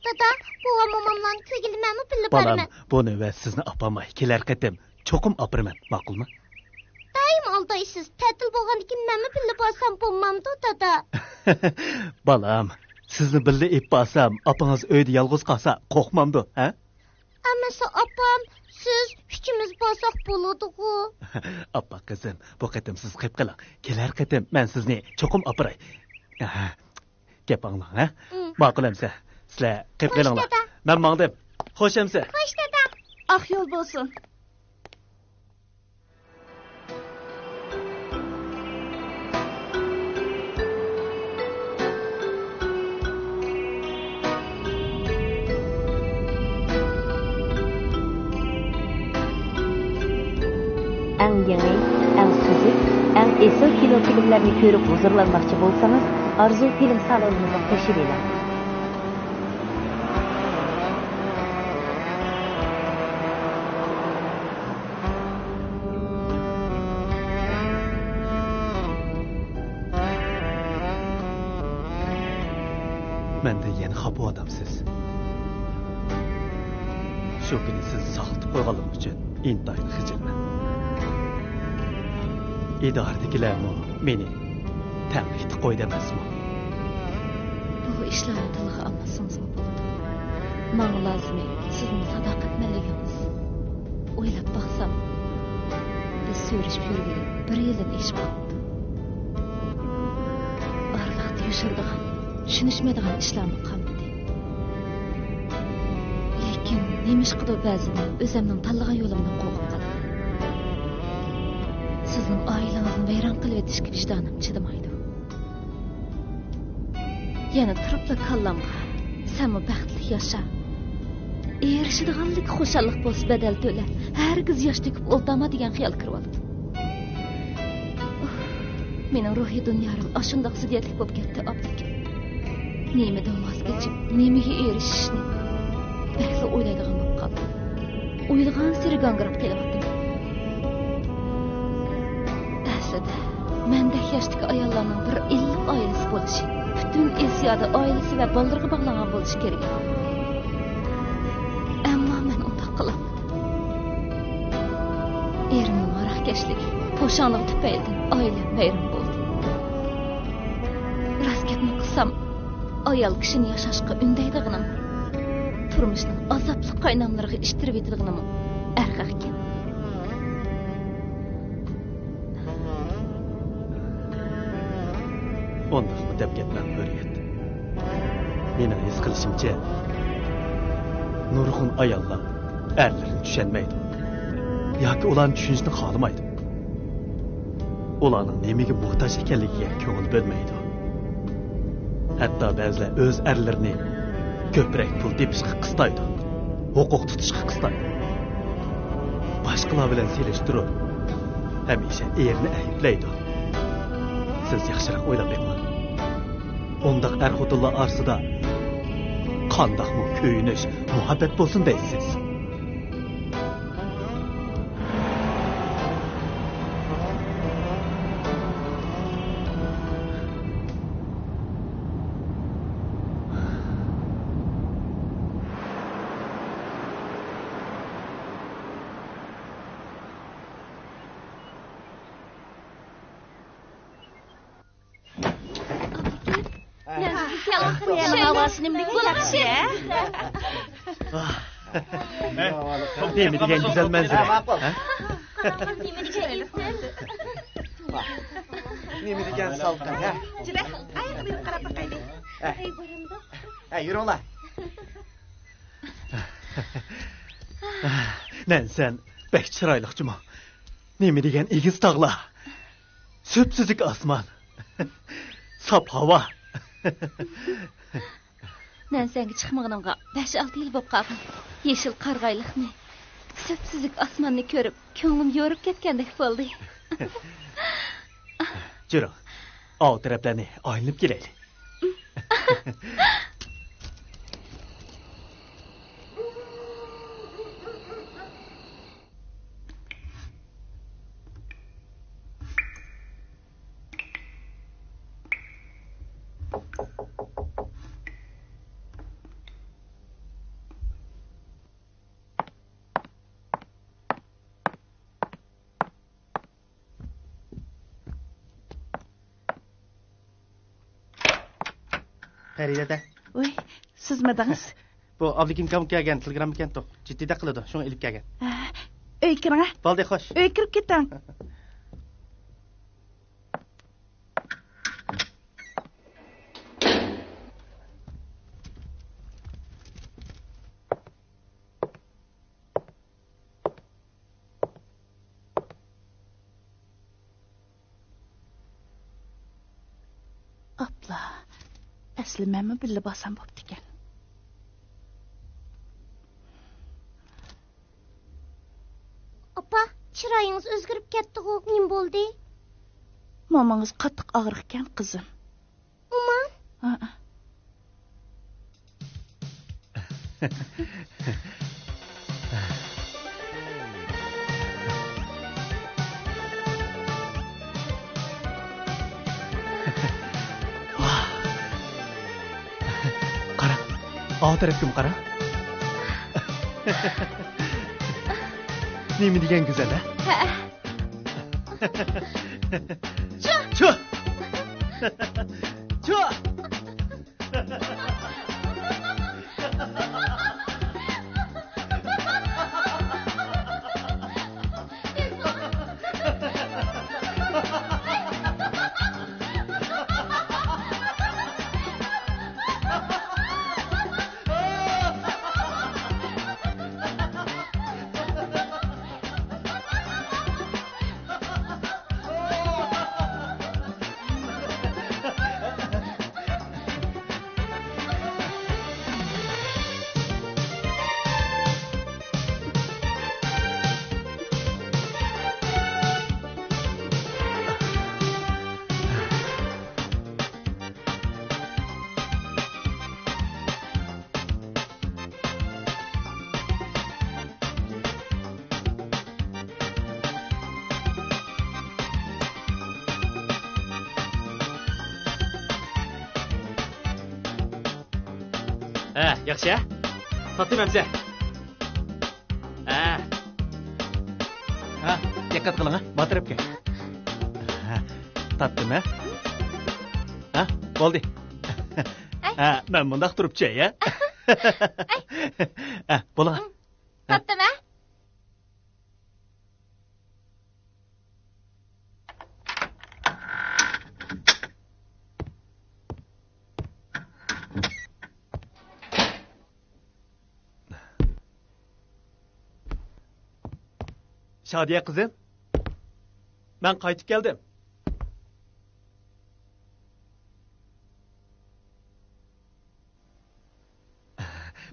دادا، بوۋام، موماملارنى كۆرگىلى مەنمۇ بىللە بالام، بارىمەن. بۇ نۆۋەت سىزنى ئاپارماي، كېلەر قېتىم چوقۇم ئاپىرىمەن، ماقۇلمۇ؟ دائىم ئالدايسىز. تەتىل بولغاندىكىن مەنمۇ بىللە بارسام بولمامدۇ، دادا؟ بالام، سىزنى بىللە ئېلىپ بارسام، ئاپىڭىز ئۆيدە يالغۇز قالسا قورقمامدۇ، ھە؟ ئەمەسە ئاپام، سىز، ئۈچىمىز بارساق بولىدىغۇ. ئاپا قىزىم، بۇ قېتىم سىز قېلىپ قېلىڭ. كېلەر قېتىم مەن سىزنى چوقۇم ئاپىراي. ئەھە. گەپ ئاڭلاڭ، ھە؟ ئۇم. ماقۇل ئەمسە. سىلەر قېلىپ قېلىڭلار. دادا. مەن ماڭدىم. خوش ئەمسە. خوش، دادا. ئاق يول بولسۇن. ئەڭ يېڭى، ئەڭ سۈزۈك، ئەڭ ئېسىل كىنو فىلىملەرنى كۆرۈپ ھۇزۇرلانماقچى بولسىڭىز، ئارزۇ فىلىم سالونىمىزغا قوشۇلۇۋېلىڭ. مەندىن يەنە خاپا بولۇۋاتامسىز؟ شۇ كۈنى سىزنى ساقلىتىپ قويغانلىقىم ئۈچۈن ئىنتايىن خىجىلمەن. ئىدارىدىكىلەرمۇ مېنى تەنقىدكە قويدى ئەمەسمۇ؟ بۇ ئىشلارنى تىلغا ئالمىسىڭىزمۇ بولىدۇ. ماڭا لازىمى سىزنىڭ ساداقەتمەنلىكىڭىز. ئويلاپ باقسام، بىز سۆرۈشۈپ يۈرگىلى بىر يىلدىن ئېشىپ قاپتۇ. ئارىلىقتا يوشۇرىدىغان، چۈشىنىشمەيدىغان ئىشلارمۇ قالمىدى. لېكىن نېمىشقىدۇر بەزىدە ئۆزۈمنىڭ تاللىغان يولۇمدىن قورقۇپ قالىمەن. سىزنىڭ ئائىلىڭىزنى ۋەيران قىلىۋېتىشكە ۋىجدانىم چىدىمايدۇ. يەنە تۇرۇپلا كاللامغا، سەنمۇ بەختلىك ياشا، ئېرىشىدىغانلىكى خۇشاللىق بولسا بەدەل تۆلە، ھەرگىز ياش تۆكۈپ ئولتۇرما دېگەن خىيال كىرىۋالىدۇ. ئۇھ، مېنىڭ روھىي دۇنيارىم ئاشۇنداق زىددىيەتلىك بولۇپ كەتتى، ئابلىكىم. نېمىدىن ۋاز كېچىپ، نېمىگە ئېرىشىشنى بەكلا ئويلايدىغان بولۇپ قالدىم. ئويلىغانسېرى گاڭگىراپ قېلىۋاتىمەن. ئەسلىدە، مەندەك ياشتىكى ئاياللارنىڭ بىر ئىللىق ئائىلىسى بولۇشى، پۈتۈن ئېسىيادا ئائىلىسى ۋە بالىلىرىغا باغلانغان بولۇشى كېرەك. ئەمما مەن ئۇنداق قىلالمىدىم. ئېرىمنىڭ ھاراقكەشلىكى، بوشاڭلىقى تۈپەيلىدىن ئائىلەم ۋەيران بولدى. راست گەپنى قىلسام، ئايال كىشىنى ياشاشقا ئۈندەيدىغىنىمۇ، تۇرمۇشنىڭ ئازابلىق قايناملىرىغا ئىتتىرىۋېتىدىغىنىمۇ ئەرخەككەن. ئۇنداقمۇ دەپ كەتمەڭ، ھۆرىيەت. مېنىڭ ھېس قىلىشىمچە، نۇرغۇن ئاياللار ئەرلىرىنى چۈشەنمەيدۇ ياكى ئۇلارنى چۈشىنىشنى خالىمايدۇ. ئۇلارنىڭ نېمىگە موھتاج ئىكەنلىكىگە كۆڭۈل بۆلمەيدۇ. ھەتتا بەزىلەر ئۆز ئەرلىرىنى كۆپرەك پۇل تېپىشقا قىستايدۇ، ھوقۇق تۇتۇشقا قىستايدۇ. باشقىلار بىلەن سېلىشتۇرۇپ، ھەمىشە ئېرىنى ئەيىبلەيدۇ. سىز ياخشىراق ئويلاپ بېقىڭ. ئۇنداق ئەر-خوتۇنلار ئارىسىدا قانداقمۇ كۆيۈنۈش، مۇھەببەت بولسۇن دەيسىز؟ يەنە ھاۋاسى نېمىدېگەن ياخشى، ھە؟ نېمە دېگەن گۈزەل مەنزىرە، ھە؟ نېمە دېگەن سالقىن، ھە؟ ھە، يۈرۈڭلار. نەنسەن، بەك چىرايلىق جۇمۇ. نېمە دېگەن ئېگىز تاغلار. سۈپسۈزۈك ئاسمان. ساپ ھاۋا. نەنسەنگە چىقمىغىنىڭغا بەش-ئالتە يىل بولۇپ قالغان. يېشىل قارىغايلىقنى، سۈپسۈزۈك ئاسماننى كۆرۈپ، كۆڭلۈم يورۇپ كەتكەندەك بولدى. جۈرۈڭ، ئاۋۇ تەرەپلەرنى ئايلىنىپ كېلەيلى. پەرىدە. ۋوي، سىزمىدىڭىز؟ بۇ ئابلىكىم كام كەلگەن تېلېگراممىكەنتۇ. جىددىيدەك قىلىدۇ، شۇڭا ئېلىپ كەلگەن. ھە، ئۆيگە كىرىڭە. بولدى، خوش. ئۆيگە كىرىپ كېتىڭ. ئاپلا، ئەسلى مەنمۇ بىللە بارسام بوپتىكەن. ئاپا، چىرايىڭىز ئۆزگىرىپ كەتتىغۇ، نېمە بولدى؟ مومىڭىز قاتتىق ئاغرىقكەن، قىزىم. ئۇمان؟ ھە. قارا، ئاۋۇ تەرەپكىمۇ قارا. نېمە دېگەن گۈزەل، ھە؟ ھە. چۇ! چۇ! چۇ! ھە، ياخشى، ھە؟ تارتتىم ئەمسە. ھە. ھە، دىققەت قىلىڭ، ھە، ما تەرەپكە. ھە، تارتتىم، ھە. ھە، بولدى. ھە، مەن مۇنداق تۇرۇپچە، ھە. ھە، بولۇڭ. تارتتىم، ھە. شادىيە قىزىم، مەن قايتىپ كەلدىم.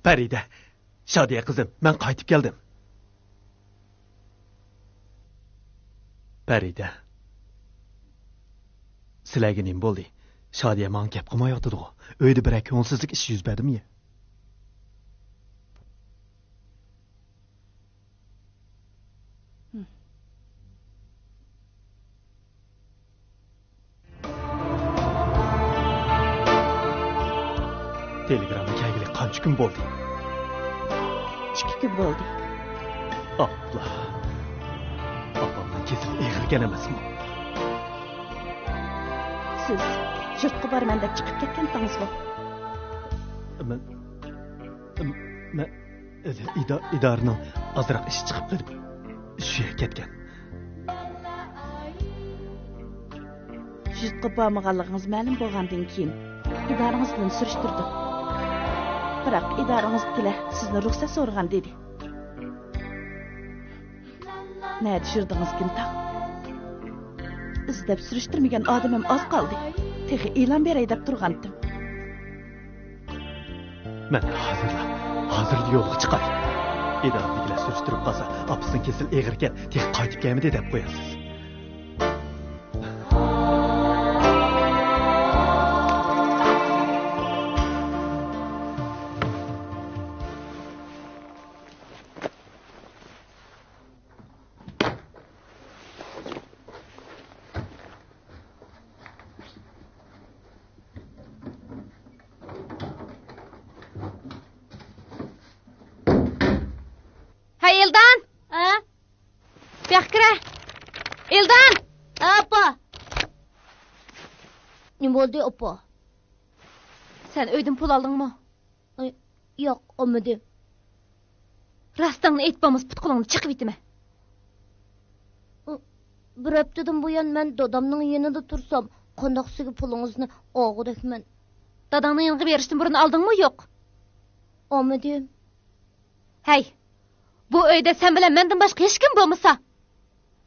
پەرىدە، شادىيە قىزىم، مەن قايتىپ كەلدىم. پەرىدە، سىلەرگە نېمە بولدى؟ شادىيە ماڭا گەپ قىلمايۋاتىدىغۇ؟ ئۆيدە بىرەر كۆڭۈلسىزلىك ئىشى يۈز بەردىمۇ يا؟ تېلېگرامما كەلگىلى قانچە كۈن بولدى؟ ئىككى كۈن بولدى. ئاپلا. ئاپامنىڭ كېسىلى ئېغىركەن ئەمەسمۇ؟ سىز يۇرتقا بارىمەن دەپ چىقىپ كەتكەنتىڭىزغۇ؟ مەن، مەن ئىدا-، ئىدارىنىڭ ئازراق ئىشى چىقىپ قېلىپ، شۇ يەرگە كەتكەن. يۇرتقا بارمىغانلىقىڭىز مەلۇم بولغاندىن كېيىن، ئىدارىڭىز بىلەن سۈرۈشتۈردۈم. بىراق ئىدارىڭىزدىكىلەر سىزنى رۇخسەت سورىغان دېدى. نەدە يۈردىڭىز، كىمتاغ؟ ئىزدەپ سۈرۈشتۈرمىگەن ئادىمىم ئاز قالدى. تېخى ئېلان بېرەي دەپ تۇرغانتىم. مەن ھازىرلا، ھازىرلا يولغا چىقاي. ئىدارىدىكىلەر سۈرۈشتۈرۈپ قالسا، ئاپىسىنىڭ كېسىلى ئېغىركەن، تېخى قايتىپ كەلمىدى دەپ قويارسىز. ھەي، ئىلدان! ھە؟ بۇياققا كىرە. ئىلدان! ھە، ئاپا. نېمە بولدى، ئاپا؟ سەن ئۆيدىن پۇل ئالدىڭمۇ؟ ئاي، ياق، ئالمىدىم. راستىڭنى ئېيت، بولمىسا پۇت-قولۇڭنى چېقىۋېتىمەن. ئۇ، بىر ھەپتىدىن بۇيان مەن دادامنىڭ يېنىدا تۇرسام، قانداق سىزگە پۇلىڭىزنى ئالغۇدەكمەن. داداڭنىڭ يېنىغا بېرىشتىن بۇرۇن ئالدىڭمۇ يوق؟ ئالمىدىم. ھەي، بۇ ئۆيدە سەن بىلەن مەندىن باشقا ھېچكىم بولمىسا،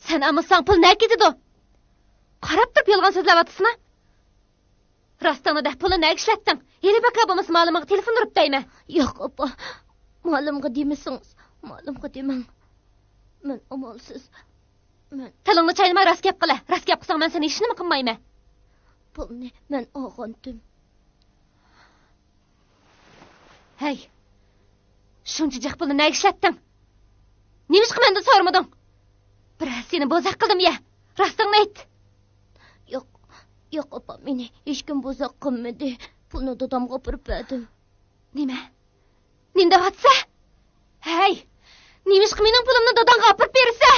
سەن ئالمىساڭ پۇل نەگە كېتىدۇ؟ قاراپ تۇرۇپ يالغان سۆزلەۋاتىسىنا. راستىڭنى دە، پۇلنى نەگە ئىشلەتتىڭ؟ ھېلى بەكرى بولمىسا مالىمغا تېلېفون ئۇرۇپ دەيمەن. ياق، ئاپا. مالىمغا دېمىسىڭىز، مالىمغا دېمەڭ. مەن ئامالسىز. مەن تىلىڭنى چاينىماي راست گەپ قىلە. راست گەپ قىلساڭ مەن سېنى ھېچنېمە قىلمايمەن. پۇلنى مەن ئالغانتىم. ھەي، شۇنچە جىق پۇلنى نەگە ئىشلەتتىڭ؟ نېمىشقا مەندىن سورىمىدىڭ؟ بىرەر سېنى بوزەك قىلدىمۇ يە؟ راستىڭنى ئېيت. ياق، ياق، ئاپا، مېنى ھېچكىم بوزەك قىلمىدى. پۇلنى دادامغا ئاپىرىپ بەردىم. نېمە؟ نېمە دەۋاتىسە؟ ھەي، نېمىشقا مېنىڭ پۇلۇمنى داداڭغا ئاپىرىپ بېرىسە؟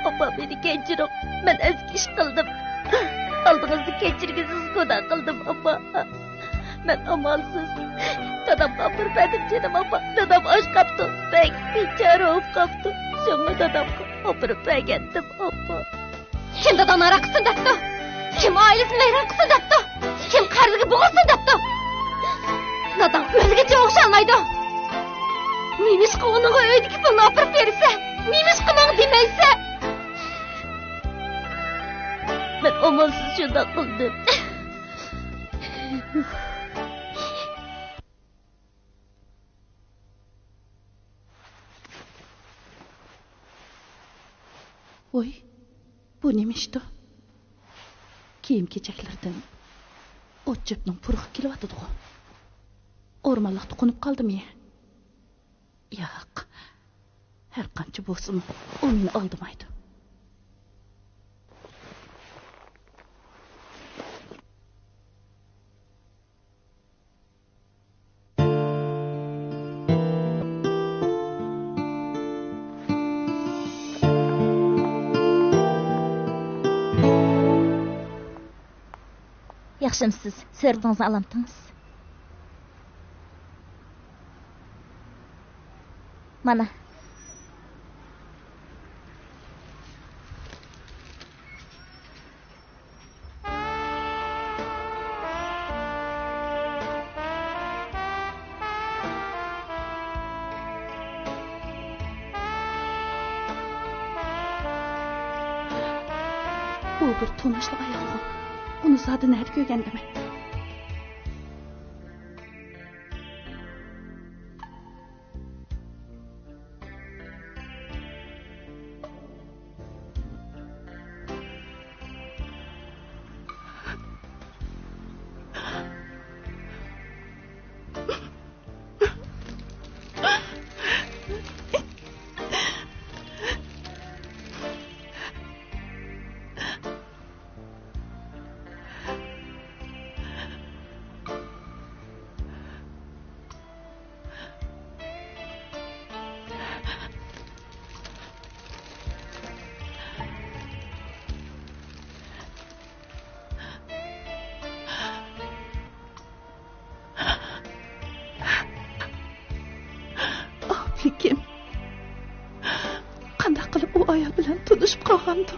ئاپا، مېنى كەچۈرۈڭ. مەن ئەسكى ئىش قىلدىم. ئالدىڭىزدا كەچۈرگۈسىز گۇناھ قىلدىم، ئاپا. مەن ئامالسىز دادامغا ئاپىرىپ بەردىم، جېنىم ئاپا. دادام ئاچ قاپتۇ، بەك بىچارە بولۇپ قاپتۇ. شۇڭا دادامغا ئاپىرىپ بەرگەنتىم، ئاپا. كىم داداڭنى ئاراق قىلسۇن دەپتۇ؟ كىم ئائىلىسىنى ۋەيران قىلسۇن دەپتۇ؟ كىم قەرزگە بوغۇلسۇن دەپتۇ؟ داداڭ ئۆلگىچە ئوخشالمايدۇ. نېمىشقا ئۇنىڭغا ئۆيدىكى پۇلنى ئاپىرىپ بېرىسەن؟ نېمىشقا ماڭا دېمەيسەن؟ مەن ئامالسىز شۇنداق قىلدىم. ۋوي، بۇ نېمە ئىشتۇ؟ كىيىم-كېچەكلىرىدىن ئوت-چۆپنىڭ پۇرىقى كېلىۋاتىدىغۇ. ئورمانلىقتا قونۇپ قالدىمۇ يە؟ ياق، ھەرقانچە بولسىمۇ، ئۇ مېنى ئالدىمايدۇ. ياخشىمسىز؟ سۈرىتىڭىزنى ئالامتىڭىز؟ مانا. بۇ بىر تونۇشلۇق ئايالغۇ. ئۇنى زادى نەدە كۆرگەندىمەن؟ لېكىن قانداق قىلىپ ئۇ ئايال بىلەن تونۇشۇپ قالغاندۇ؟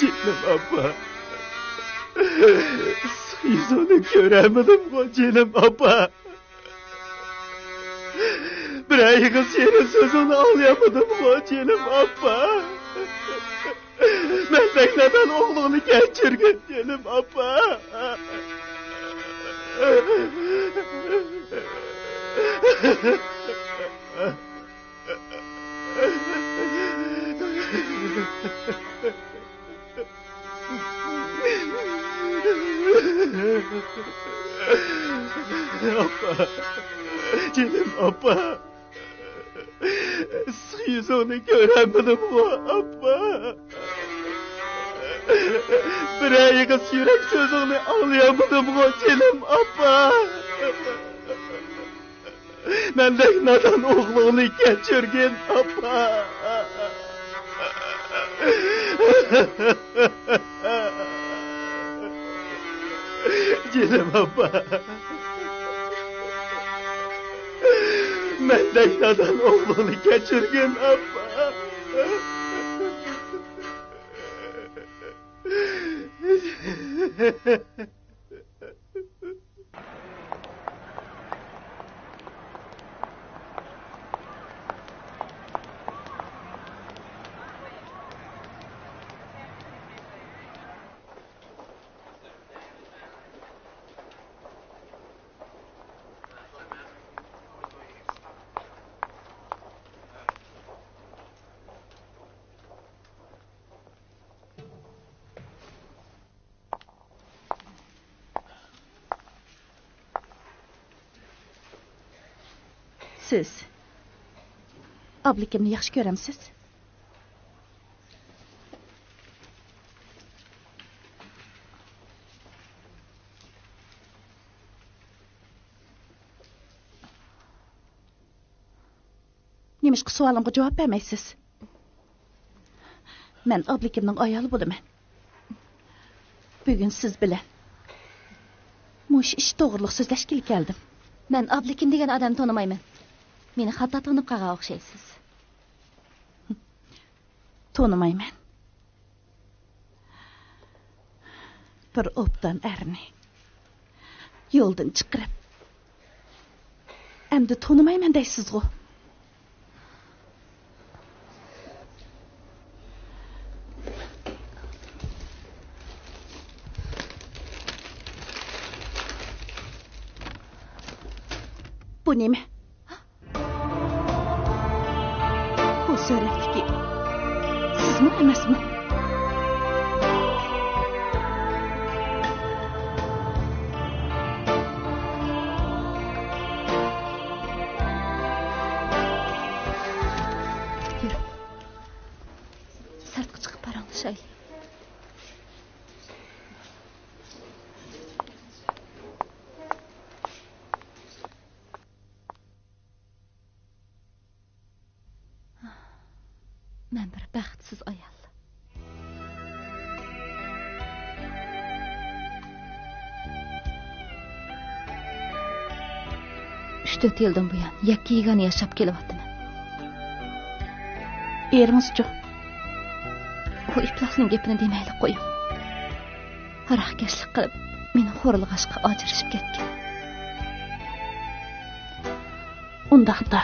جېنىم ئاپا. يۈزۈڭنى كۆرەلمىدىمغۇ، جېنىم ئاپا. بىرەر ئېغىز شېرىن سۆزۈڭنى ئاڭلىيالمىدىمغۇ، جېنىم ئاپا. مەندەك نادان ئوغلۇڭنى كەچۈرگىن، جېنىم ئاپا. ئاپا، جېنىم ئاپا. ئىسسىق يۈزۈڭنى كۆرەلمىدىمغۇ، ئاپا؟ بىرەر ئېغىز يۈرەك سۆزۈڭنى ئاڭلىيالمىدىمغۇ، جېنىم ئاپا؟ مەندەك نادان ئوغلۇڭنى كەچۈرگىن، ئاپا. جېنىم ئاپا. مەندەك نادان ئوغلۇڭنى كەچۈرگىن، ئاپا. سىز ئابلىكىمنى ياخشى كۆرەمسىز؟ نېمىشقا سوئالىمغا جاۋاب بەرمەيسىز؟ مەن ئابلىكىمنىڭ ئايالى بولىمەن. بۈگۈن سىز بىلەن مۇشۇ ئىش توغرىلىق سۆزلەشكىلى كەلدىم. مەن ئابلىكىم دېگەن ئادەمنى تونۇمايمەن. مېنى خاتا تونۇپ قالغان ئوخشايسىز. تونۇمايمەن. بىر ئوبدان ئەرنى يولدىن چىقىرىپ، ئەمدى تونۇمايمەن دەيسىزغۇ؟ بۇ نېمە؟ بۇ سۈرەتتىكى سىزمۇ ئەمەسمۇ؟ يۈرۈڭ. سىرتقا چىقىپ پاراڭلىشايلى. مەن بىر بەختسىز ئايال. ئۈچ تۆت يىلدىن بۇيان يەككە يېگانە ياشاپ كېلىۋاتىمەن. ئېرىڭىزچۇ؟ ئۇ ئىپلاھنىڭ گېپىنى دېمەيلى قويۇڭ. ھاراقكەشلىك قىلىپ، مېنى خورلىغاچقا ئاجرىشىپ كەتكەن. ئۇنداقتا،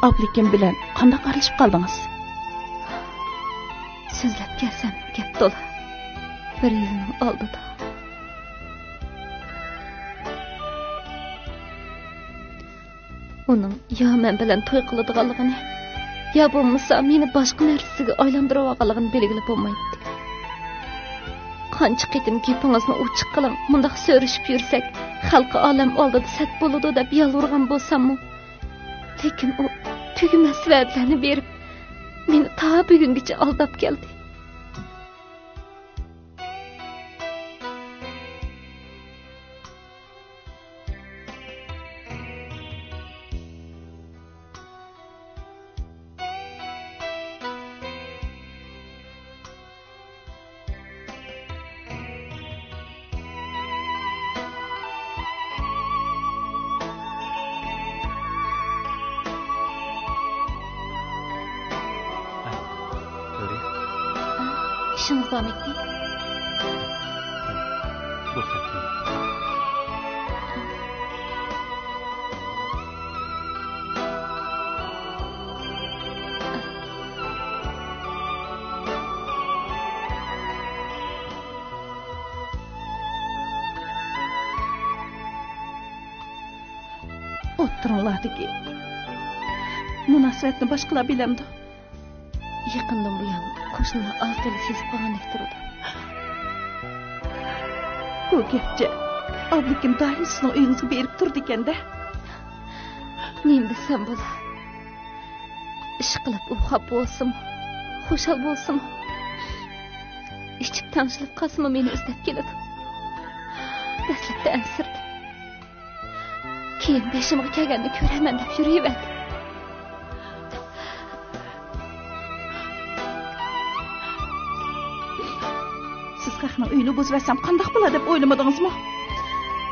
ئابلىكىم بىلەن قانداق ئارىلىشىپ قالدىڭىز؟ سۆزلەپ كەلسەم، گەپ تولا. بىر يىلنىڭ ئالدىدا. ئۇنىڭ يا مەن بىلەن توي قىلىدىغانلىقىنى، يا بولمىسا مېنى باشقا نەرسىگە ئايلاندۇرۇۋالغانلىقىنى بىلگىلى بولمايتتى. قانچە قېتىم گېپىڭىزنى ئوچۇق قىلىڭ، مۇنداق سۆرۈشۈپ يۈرسەك، خەلقى ئالەم ئالدىدا سەت بولىدۇ دەپ يالۋۇرغان بولساممۇ، لېكىن ئۇ تۈگىمەس ۋەدىلەرنى بېرىپ، مېنى تا بۈگۈنگىچە ئالداپ كەلدى. ئىشىڭىز بارمىكىن؟ بۇ خەتنى. ئوتتۇرىڭلاردىكى مۇناسىۋەتنى باشقىلار بىلەمدۇ؟ يېقىندىن بۇيان قوشنىلار ئاز-تولا سېزىپ قالغاندەك تۇرىدۇ. بۇ گەپچە ئابلىكىم دائىم سىزنىڭ ئۆيىڭىزگە بېرىپ تۇرىدىكەن-دە. نېمە دېسەم بولا؟ ئىشقىلىپ ئۇ خاپا بولسىمۇ، خۇشال بولسىمۇ، ئىچىپ تەڭشىلىپ قالسىمۇ مېنى ئىزدەپ كېلىدۇ. دەسلەپتە ئەنسىرىدىم. كېيىن بېشىمغا كەلگەننى كۆرەرمەن دەپ يۈرۈۋەردىم. سىز خەقنىڭ ئۆيىنى بۇزۇۋەتسەم قانداق بولا دەپ ئويلىمىدىڭىزمۇ؟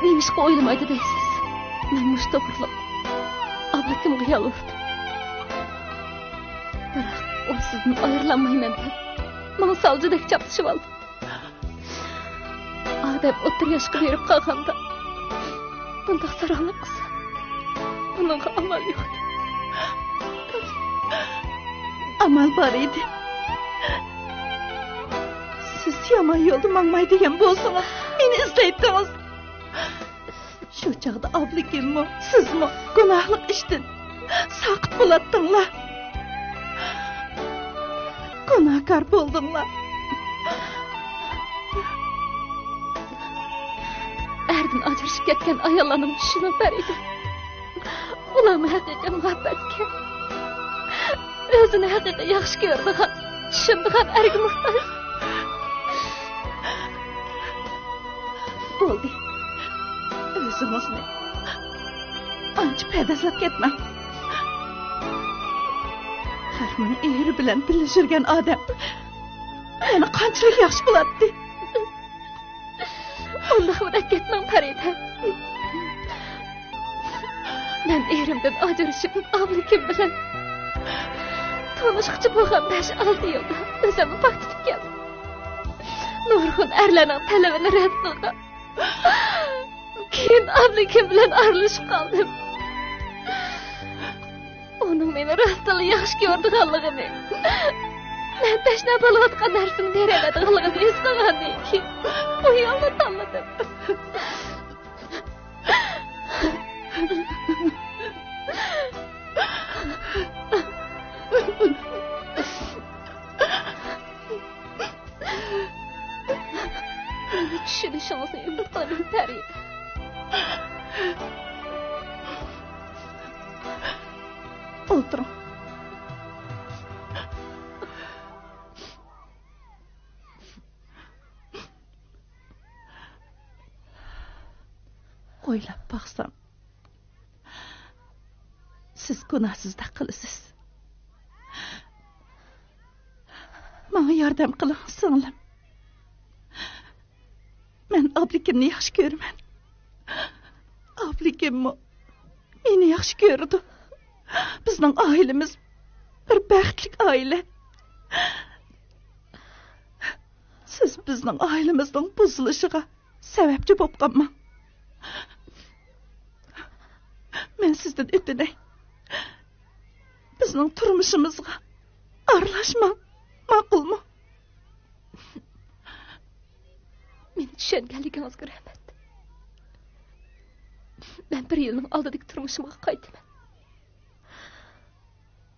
نېمىشقا ئويلىمايدۇ دەيسىز؟ مەن مۇشۇ توغرىلىق ئابلىكىمغا يالۋۇردۇم. بىراق ئۇ سىزدىن ئايرىلالمايمەن دەپ ماڭا سالجىدەك چاپلىشىۋالدى. ئادەم ئوتتۇرا ياشقا بېرىپ قالغاندا بۇنداق ساراڭلىق قىلسا، ئۇنىڭغا ئامال يوق. ئامال بار ئىدى. سىز يامان يولدا ماڭماي دېگەن بولسىڭىز، مېنى ئىزدەيتتىڭىز. شۇ چاغدا ئابلىكىممۇ، سىزمۇ گۇناھلىق ئىشتىن ساقىت بولاتتىڭلار. گۇناھكار بولدۇڭلار. ئەردىن ئاجرىشىپ كەتكەن ئاياللارنىڭ چۈشىنىڭ پەرىدە. ئۇلارمۇ ھەقىقىي مۇھەببەتكە، ئۆزىنى ھەقىقىي ياخشى كۆرىدىغان، چۈشىنىدىغان ئەرگە موھتاج. بولدى. ئۆزىڭىزنى ئانچە پەدەسلەپ كەتمەڭ. خەقنىڭ ئېرى بىلەن بىللە يۈرگەن ئادەم يەنە قانچىلىك ياخشى بولاتتى. ئۇنداقمۇ دەپ كەتمەڭ، پەرىدە. مەن ئېرىمدىن ئاجرىشىپ، ئابلىكىم بىلەن تونۇشقىچە بولغان بەش-ئالتە يىلدا ئۆزۈمنى پاكتىتىپ كەلدىم. نۇرغۇن ئەرلەرنىڭ تەلىپىنى رەت قىلغان. كېيىن ئابلىكىم بىلەن ئارىلىشىپ قالدىم. ئۇنىڭ مېنى راستتىنلا ياخشى كۆرىدىغانلىقىنى، مەن تەشنا بولۇۋاتقان نەرسىنى بېرەلەيدىغانلىقىنى ھېس قىلغاندىن كېيىن، بۇ يولنى تاللىدىم. مېنى چۈشىنىشىڭىزنى ئۈمىد قىلىمەن، پەرىدە. ئولتۇرۇڭ. ئويلاپ باقسام، سىز گۇناھسىزدەك قىلىسىز. ماڭا ياردەم قىلىڭ، سىڭلىم. مەن ئابلىكىمنى ياخشى كۆرىمەن. ئابلىكىممۇ مېنى ياخشى كۆرىدۇ. بىزنىڭ ئائىلىمىز بىر بەختلىك ئائىلە. سىز بىزنىڭ ئائىلىمىزنىڭ بۇزۇلۇشىغا سەۋەبچى بولۇپ قالماڭ. مەن سىزدىن ئۆتۈنەي. بىزنىڭ تۇرمۇشىمىزغا ئارىلاشماڭ. ماقۇلمۇ؟ مېنى چۈشەنگەنلىكىڭىزگە رەھمەت. مەن بىر يىلنىڭ ئالدىدىكى تۇرمۇشۇمغا قايتىمەن.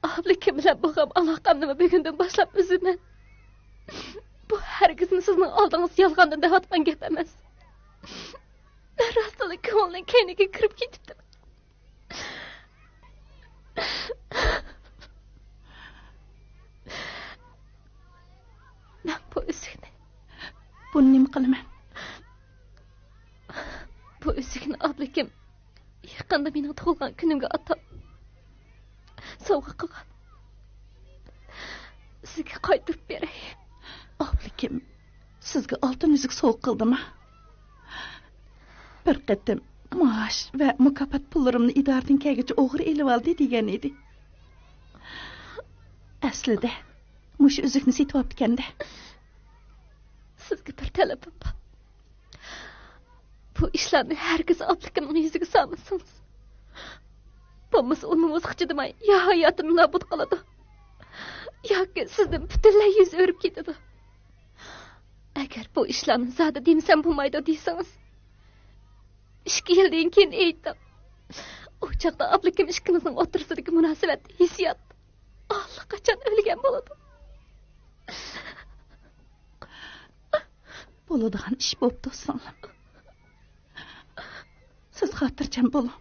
ئابلىكىم بىلەن بولغان ئالاقەمنىمۇ بۈگۈندىن باشلاپ ئۈزىمەن. بۇ ھەرگىزمۇ سىزنىڭ ئالدىڭىزدا يالغاندىن دەۋاتقان گەپ ئەمەس. مەن راستلا كۆڭۈلنىڭ كەينىگە كىرىپ كېتىپتىمەن. مەن بۇ ئۈزۈكنى، بۇنى نېمە قىلىمەن؟ بۇ ئۈزۈكنى ئابلىكىم يېقىندا مېنىڭ تۇغۇلغان كۈنۈمگە ئاتاپ سوۋغا قىلغان. سىزگە قايتۇرۇپ بېرەي. ئابلىكىم سىزگە ئالتۇن ئۈزۈك سوۋغا قىلدىما؟ بىر قېتىم مائاش ۋە مۇكاپات پۇللىرىمنى ئىدارىدىن كەلگۈچە ئوغرى ئېلىۋالدى دېگەن ئىدى. ئەسلىدە مۇشۇ ئۈزۈكنى سېتىۋاپتىكەن-دە. سىزگە بىر تەلىپىم بار. بۇ ئىشلارنى ھەرگىز ئابلىكىمنىڭ يۈزىگە سالمىسىڭىز. بولمىسا ئۇ نومۇسقا چىدىماي يا ھاياتىنى نابۇت قىلىدۇ، ياكى سىزدىن پۈتۈنلەي يۈز ئۆرۈپ كېتىدۇ. ئەگەر بۇ ئىشلارنى زادى دېمىسەم بولمايدۇ دېسىڭىز، ئىككى يىلدىن كېيىن ئېيتىڭ. ئۇ چاغدا ئابلىكىم ئىككىمىزنىڭ ئوتتۇرىسىدىكى مۇناسىۋەت، ھېسسىيات ئاللىقاچان ئۆلگەن بولىدۇ. بولىدىغان ئىش بوپتۇ، سىڭلىم. سىز خاتىرجەم بولۇڭ.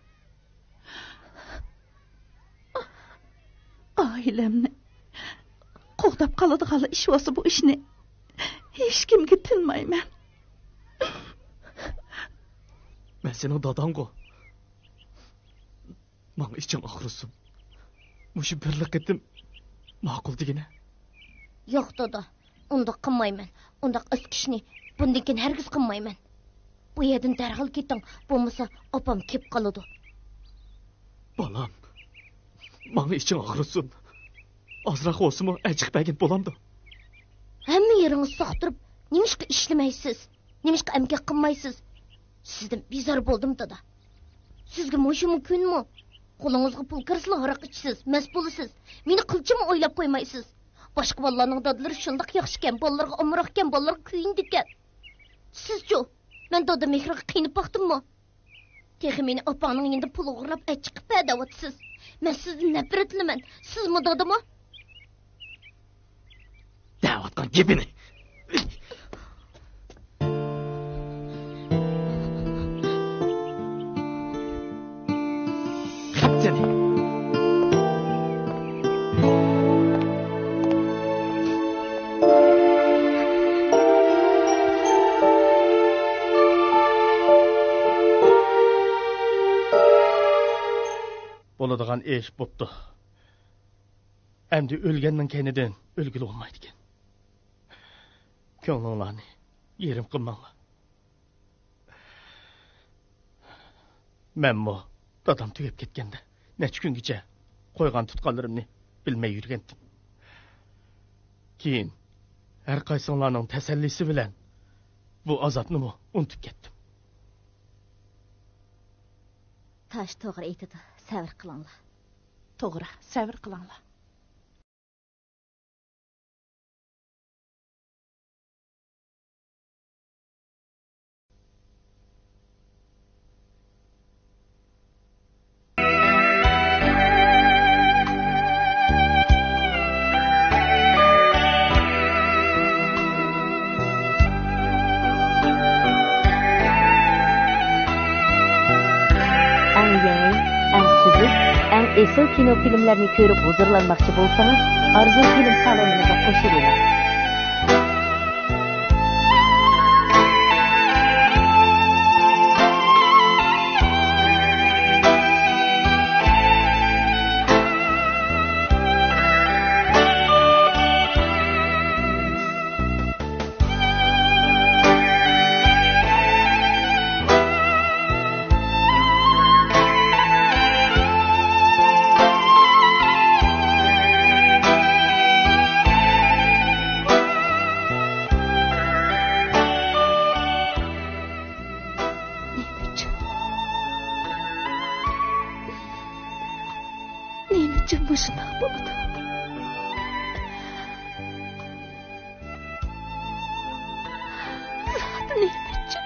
ئائىلەمنى قوغداپ قالىدىغانلا ئىش بولسا، بۇ ئىشنى ھېچكىمگە تىنمايمەن. مەن سېنىڭ داداڭغۇ. ماڭا ئىچىڭ ئاغرىسۇن. مۇشۇ بىرلا قېتىم ماقۇل دېگىنە. ياق، دادا. ئۇنداق قىلمايمەن. ئۇنداق ئەسكى ئىشنى بۇندىن كېيىن ھەرگىز قىلمايمەن. بۇ يەردىن دەرھال كېتىڭ، بولمىسا ئاپام كېلىپ قالىدۇ. بالام، ماڭا ئىچىڭ ئاغرىسۇن. ئازراق بولسىمۇ ئەنچىقىپ بەرگىن بولامدۇ؟ ھەممە يېرىڭىز ساقتۇرۇپ، نېمىشقا ئىشلىمەيسىز؟ نېمىشقا ئەمگەك قىلمايسىز؟ سىزدىن بىزار بولدۇم، دادا. سىزگە مۇشۇمۇ كۈنمۇ؟ قولىڭىزغا پۇل كىرسىلا ھاراق ئىچىسىز، مەست بولىسىز. مېنى قىلچىمۇ ئويلاپ قويمايسىز. باشقا بالىلارنىڭ دادىلىرى شۇنداق ياخشىكەن، بالىلىرىغا ئامراقكەن، بالىلىرىغا كۆيۈنىدىكەن. سىزچۇ؟ مەن دادا مېھرىغا قىينىپ باقتىممۇ؟ تېخى مېنى ئاپاڭنىڭ يېنىدا پۇل ئوغرىلاپ ئەچىقىپ بەر دەۋاتىسىز. مەن سىزدىن نەپرەتلىنىمەن. سىزمۇ دادىمۇ؟ دەۋاتقان گېپىنى. خەپ سېنى. بولىدىغان ئىش بوپتۇ. ئەمدى ئۆلگەننىڭ كەينىدىن ئۆلگىلى بولمايدىكەن. كۆڭلۈڭلارنى يېرىم قىلماڭلار. مەنمۇ دادام تۈگەپ كەتكەندە نەچچە كۈنگىچە قويغان تۇتقانلىرىمنى بىلمەي يۈرگەنتىم. كېيىن ھەر قايسىڭلارنىڭ تەسەللىسى بىلەن بۇ ئازابنىمۇ ئۇنتۇپ كەتتىم. تاش توغرا ئېيتىدۇ، سەۋر قىلىڭلار. توغرا، سەۋر قىلىڭلار. ئەڭ يېڭى، ئەڭ سۈزۈك، ئەڭ ئېسىل كىنو فىلىملەرنى كۆرۈپ ھۇزۇرلانماقچى بولسىڭىز، ئارزۇ فىلىم سالونىمىزغا قوشۇلۇڭ. نېمە ئۈچۈن؟ نېمە ئۈچۈن مۇشۇنداق بولىدۇ؟ زادى نېمە ئۈچۈن؟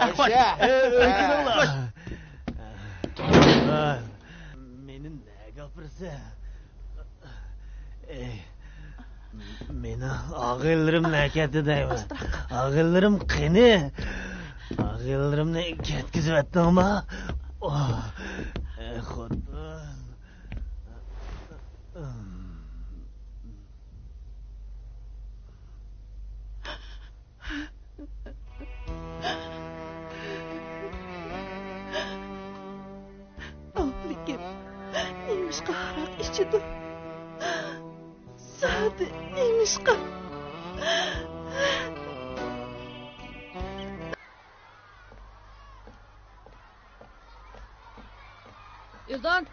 خوش. خوش. ئە، ئۆي كىرىڭلار. مېنى نەگە ئاپىرىسەن؟ ئەي، مېنىڭ ئاغىنىلىرىم نەگە كەتتى دەيمەن. ئاغىنىلىرىم قېنى؟ ئاغىنىلىرىمنى كەتكۈزۈۋەتتىڭما؟ ئوھ، ئەي، خوتۇن. ئابلىكىم نېمىشقا ھاراق ئىچىدۇ؟ زادى نېمىشقا؟ ئېلدان!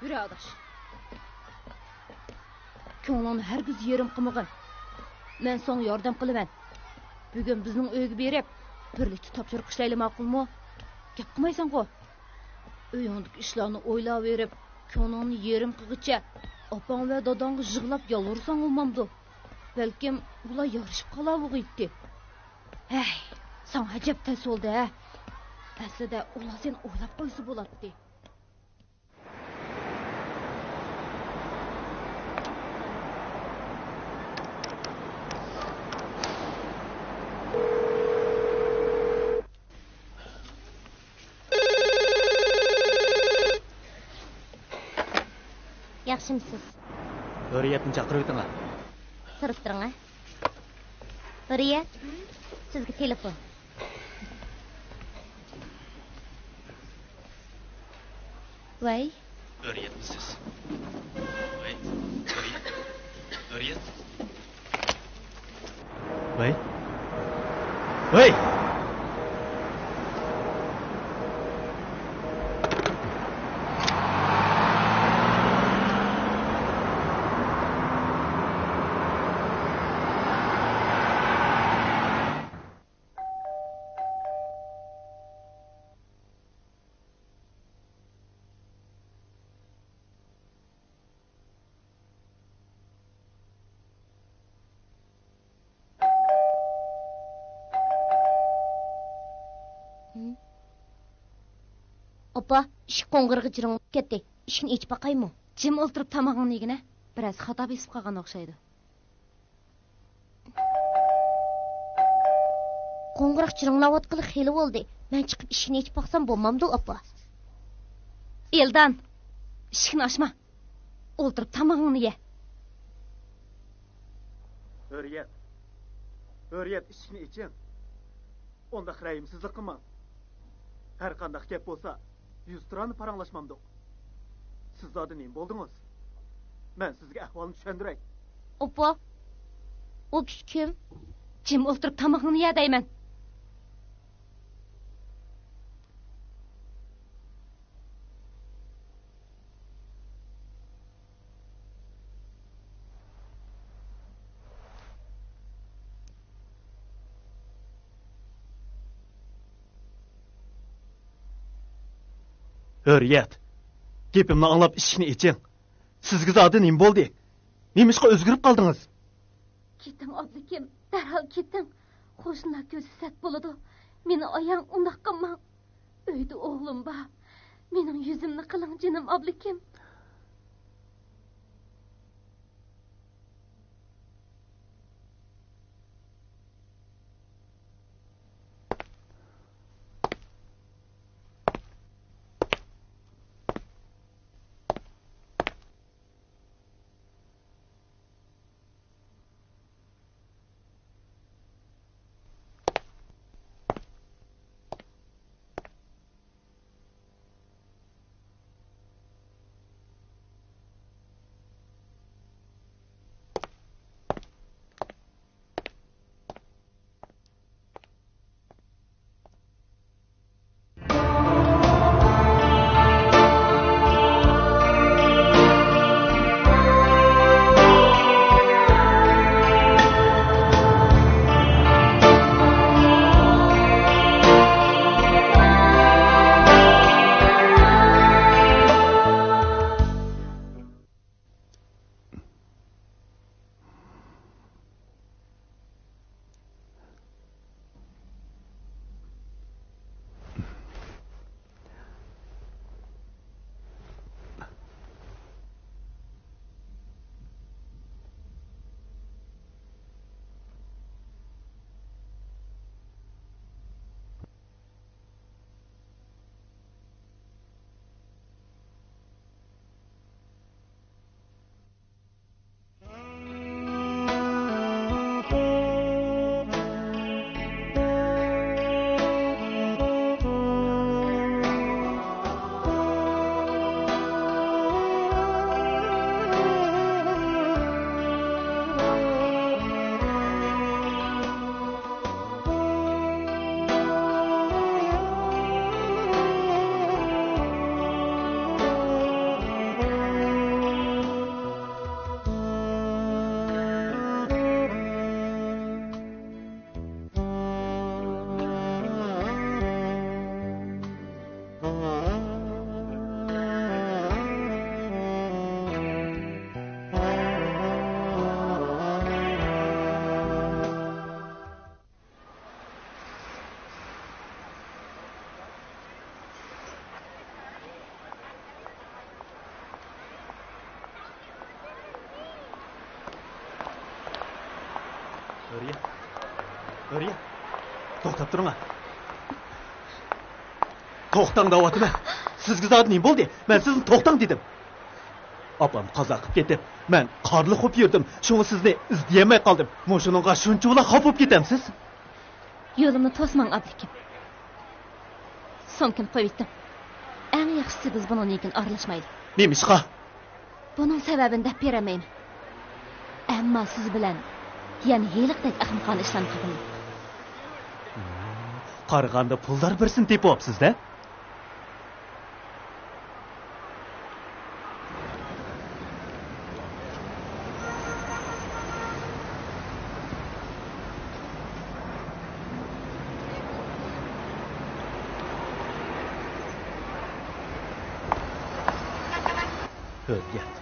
يۈر ئاداش. كۆڭلۈڭنى ھەرگىز يېرىم قىلمىغىن. مەن ساڭا ياردەم قىلىمەن. بۈگۈن بىزنىڭ ئۆيگە بېرىپ، بىرلىكتە تاپشۇرۇق ئىشلەيلى، ماقۇلمۇ؟ گەپ قىلمايسەنغۇ؟ ئۆيۈڭدىكى ئىشلارنى ئويلاۋېرىپ، كۆڭلۈڭنى يېرىم قىلغىچە ئاپاڭ ۋە داداڭغا يىغلاپ يالۋۇرساڭ بولمامدۇ؟ بەلكىم ئۇلار يارىشىپ قالاۋۇغىيتتى. ھەي، ساڭا ئەجەب تەس بولدى ھە. ئەسلىدە ئۇلار سېنى ئويلاپ قويسا بولاتتى. ياخشىمسىز؟ ھۆرىيەتنى چاقىرىۋېتىڭلار. تۇرۇپ تۇرۇڭ ھە. ھۆرىيەت، سىزگە تېلېفون. ۋەي. ھۆرىيەتمۇ سىز؟ ۋەي، ھۆرىيەت. ھۆرىيەت. ۋەي. ۋەي. ئاپا، ئىشىك قوڭغۇرىقى جىرىڭلاپ كەتتى. ئىشىكنى ئېچىپ باقايمۇ؟ جىم ئولتۇرۇپ تامىقىڭنى يېگىنە. بىرەرسى خاتا بېسىپ قالغان ئوخشايدۇ. قوڭغۇراق جىرىڭلاۋاتقىلى خېلى بولدى. مەن چىقىپ ئىشىكنى ئېچىپ باقسام بولمامدۇ، ئاپا؟ ئېلدان، ئىشىكنى ئاچما. ئولتۇرۇپ تامىقىڭنى يە. ھۆرىيەت. ھۆرىيەت، ئىشىكنى ئېچىڭ. ئۇنداق رەھىمسىزلىك قىلماڭ. ھەر قانداق گەپ بولسا، يۈزتۇرانە پاراڭلاشمامدۇق. سىز زادى نېمە بولدىڭىز؟ مەن سىزگە ئەھۋالنى چۈشەندۈرەي. ئاپا، ئۇ كىشى كىم؟ جىم ئولتۇرۇپ تامىقىڭنى يە دەيمەن. ھۆرىيەت، گېپىمنى ئاڭلاپ ئىشىكنى ئېچىڭ. سىزگە زادى نېمە بولدى؟ نېمىشقا ئۆزگىرىپ قالدىڭىز؟ كېتىڭ، ئابلىكىم، دەرھال كېتىڭ. قوشنىلار كۆرسە سەت بولىدۇ. مېنى ئاياڭ، ئۇنداق قىلماڭ. ئۆيدە ئوغلۇم بار. مېنىڭ يۈزۈمنى قىلىڭ، جېنىم ئابلىكىم. توختاپ تۇرۇڭ. توختاڭ دەۋاتىمەن. سىزگە زادى نېمە بولدى؟ مەن سىزنى توختاڭ دېدىم. ئاپام قازا قىلىپ كېتىپ، مەن قارلىق بولۇپ يۈردۈم. شۇڭا سىزنى ئىزدىيەلمەي قالدىم. مۇشۇنىڭغا شۇنچىۋالا خاپا بولۇپ كېتەمسىز؟ يولۇمنى توسماڭ، ئابلىكىم. سومكىنى قويۇۋېتىڭ. ئەڭ ياخشىسى بىز بۇنىڭدىن كېيىن ئارىلاشمايلى. نېمىشقا؟ بۇنىڭ سەۋەبىنى دەپ بېرەلمەيمەن. ئەمما سىز بىلەن يەنە ھېلىقىدەك ئەخمىقانە ئىشلارنى قىلدىم. قارىغاندا پۇلدار بىرسىنى تېپىۋاپسىز-دە. ھۆرىيەت،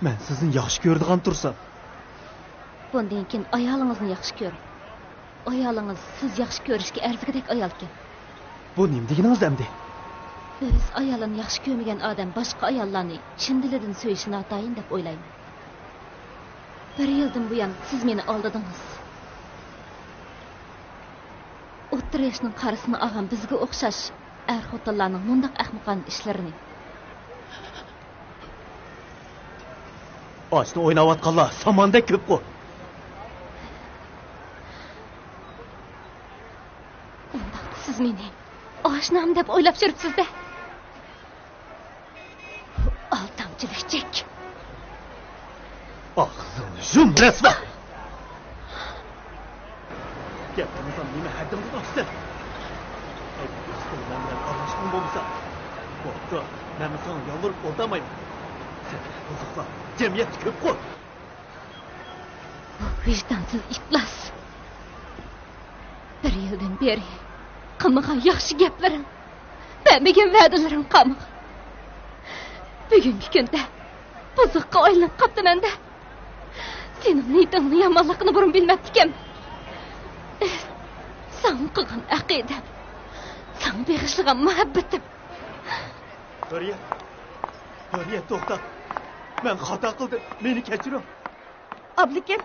مەن سىزنى ياخشى كۆرىدىغان تۇرسام. بۇندىن كېيىن ئايالىڭىزنى ياخشى كۆرۈڭ. ئايالىڭىز سىز ياخشى كۆرۈشكە ئەرزىگۈدەك ئايالكەن. بۇ نېمە دېگىنىڭىز ئەمدى؟ ئۆز ئايالىنى ياخشى كۆرمىگەن ئادەم باشقا ئاياللارنى چىن دىلىدىن سۆيۈشى ناتايىن دەپ ئويلايمەن. بىر يىلدىن بۇيان سىز مېنى ئالدىدىڭىز. ئوتتۇرا ياشنىڭ قارىسىنى ئالغان بىزگە ئوخشاش ئەر-خوتۇنلارنىڭ مۇنداق ئەخمىقانە ئىشلىرىنى. ئاشنا ئويناۋاتقانلار ساماندەك كۆپقۇ. ئۇنداقتا سىز مېنى ئاشنام دەپ ئويلاپ يۈرۈپسىز-دە. ئالدامچى لۈكچەك. ئاغزىڭنى يۇم، رەسۋا! گەپتىن سان نېمە ھەددىڭدىن ئاشتىڭ؟ ئەگەر ئىشقىل مەن بىلەن ئارىلاشقۇڭ بولمىسا، بوپتۇ، مەنمۇ ساڭا يالۋۇرۇپ ئولتۇرمايمەن. سەن بۇزۇقلار جەمئىيەتتە كۆپقۇ. بۇ ۋىجدانسىز ئىپلاس. بىر يىلدىن بېرى قىلمىغان ياخشى گەپلىرىڭ، بەرمىگەن ۋەدىلىرىڭ قالمىغان. بۈگۈنكى كۈندە بۇزۇققا ئايلىنىپ قاپتىمەن-دە. سېنىڭ نىيىتىڭنىڭ يامانلىقىنى بۇرۇن بىلمەپتىكەن. ساڭا قىلغان ئەقىدەم، ساڭا بېغىشلىغان مۇھەببىتىم. ھۆرىيەت، ھۆرىيەت، توختا. مەن خاتا قىلدىم، مېنى كەچۈرۈڭ. ئابلىكىم،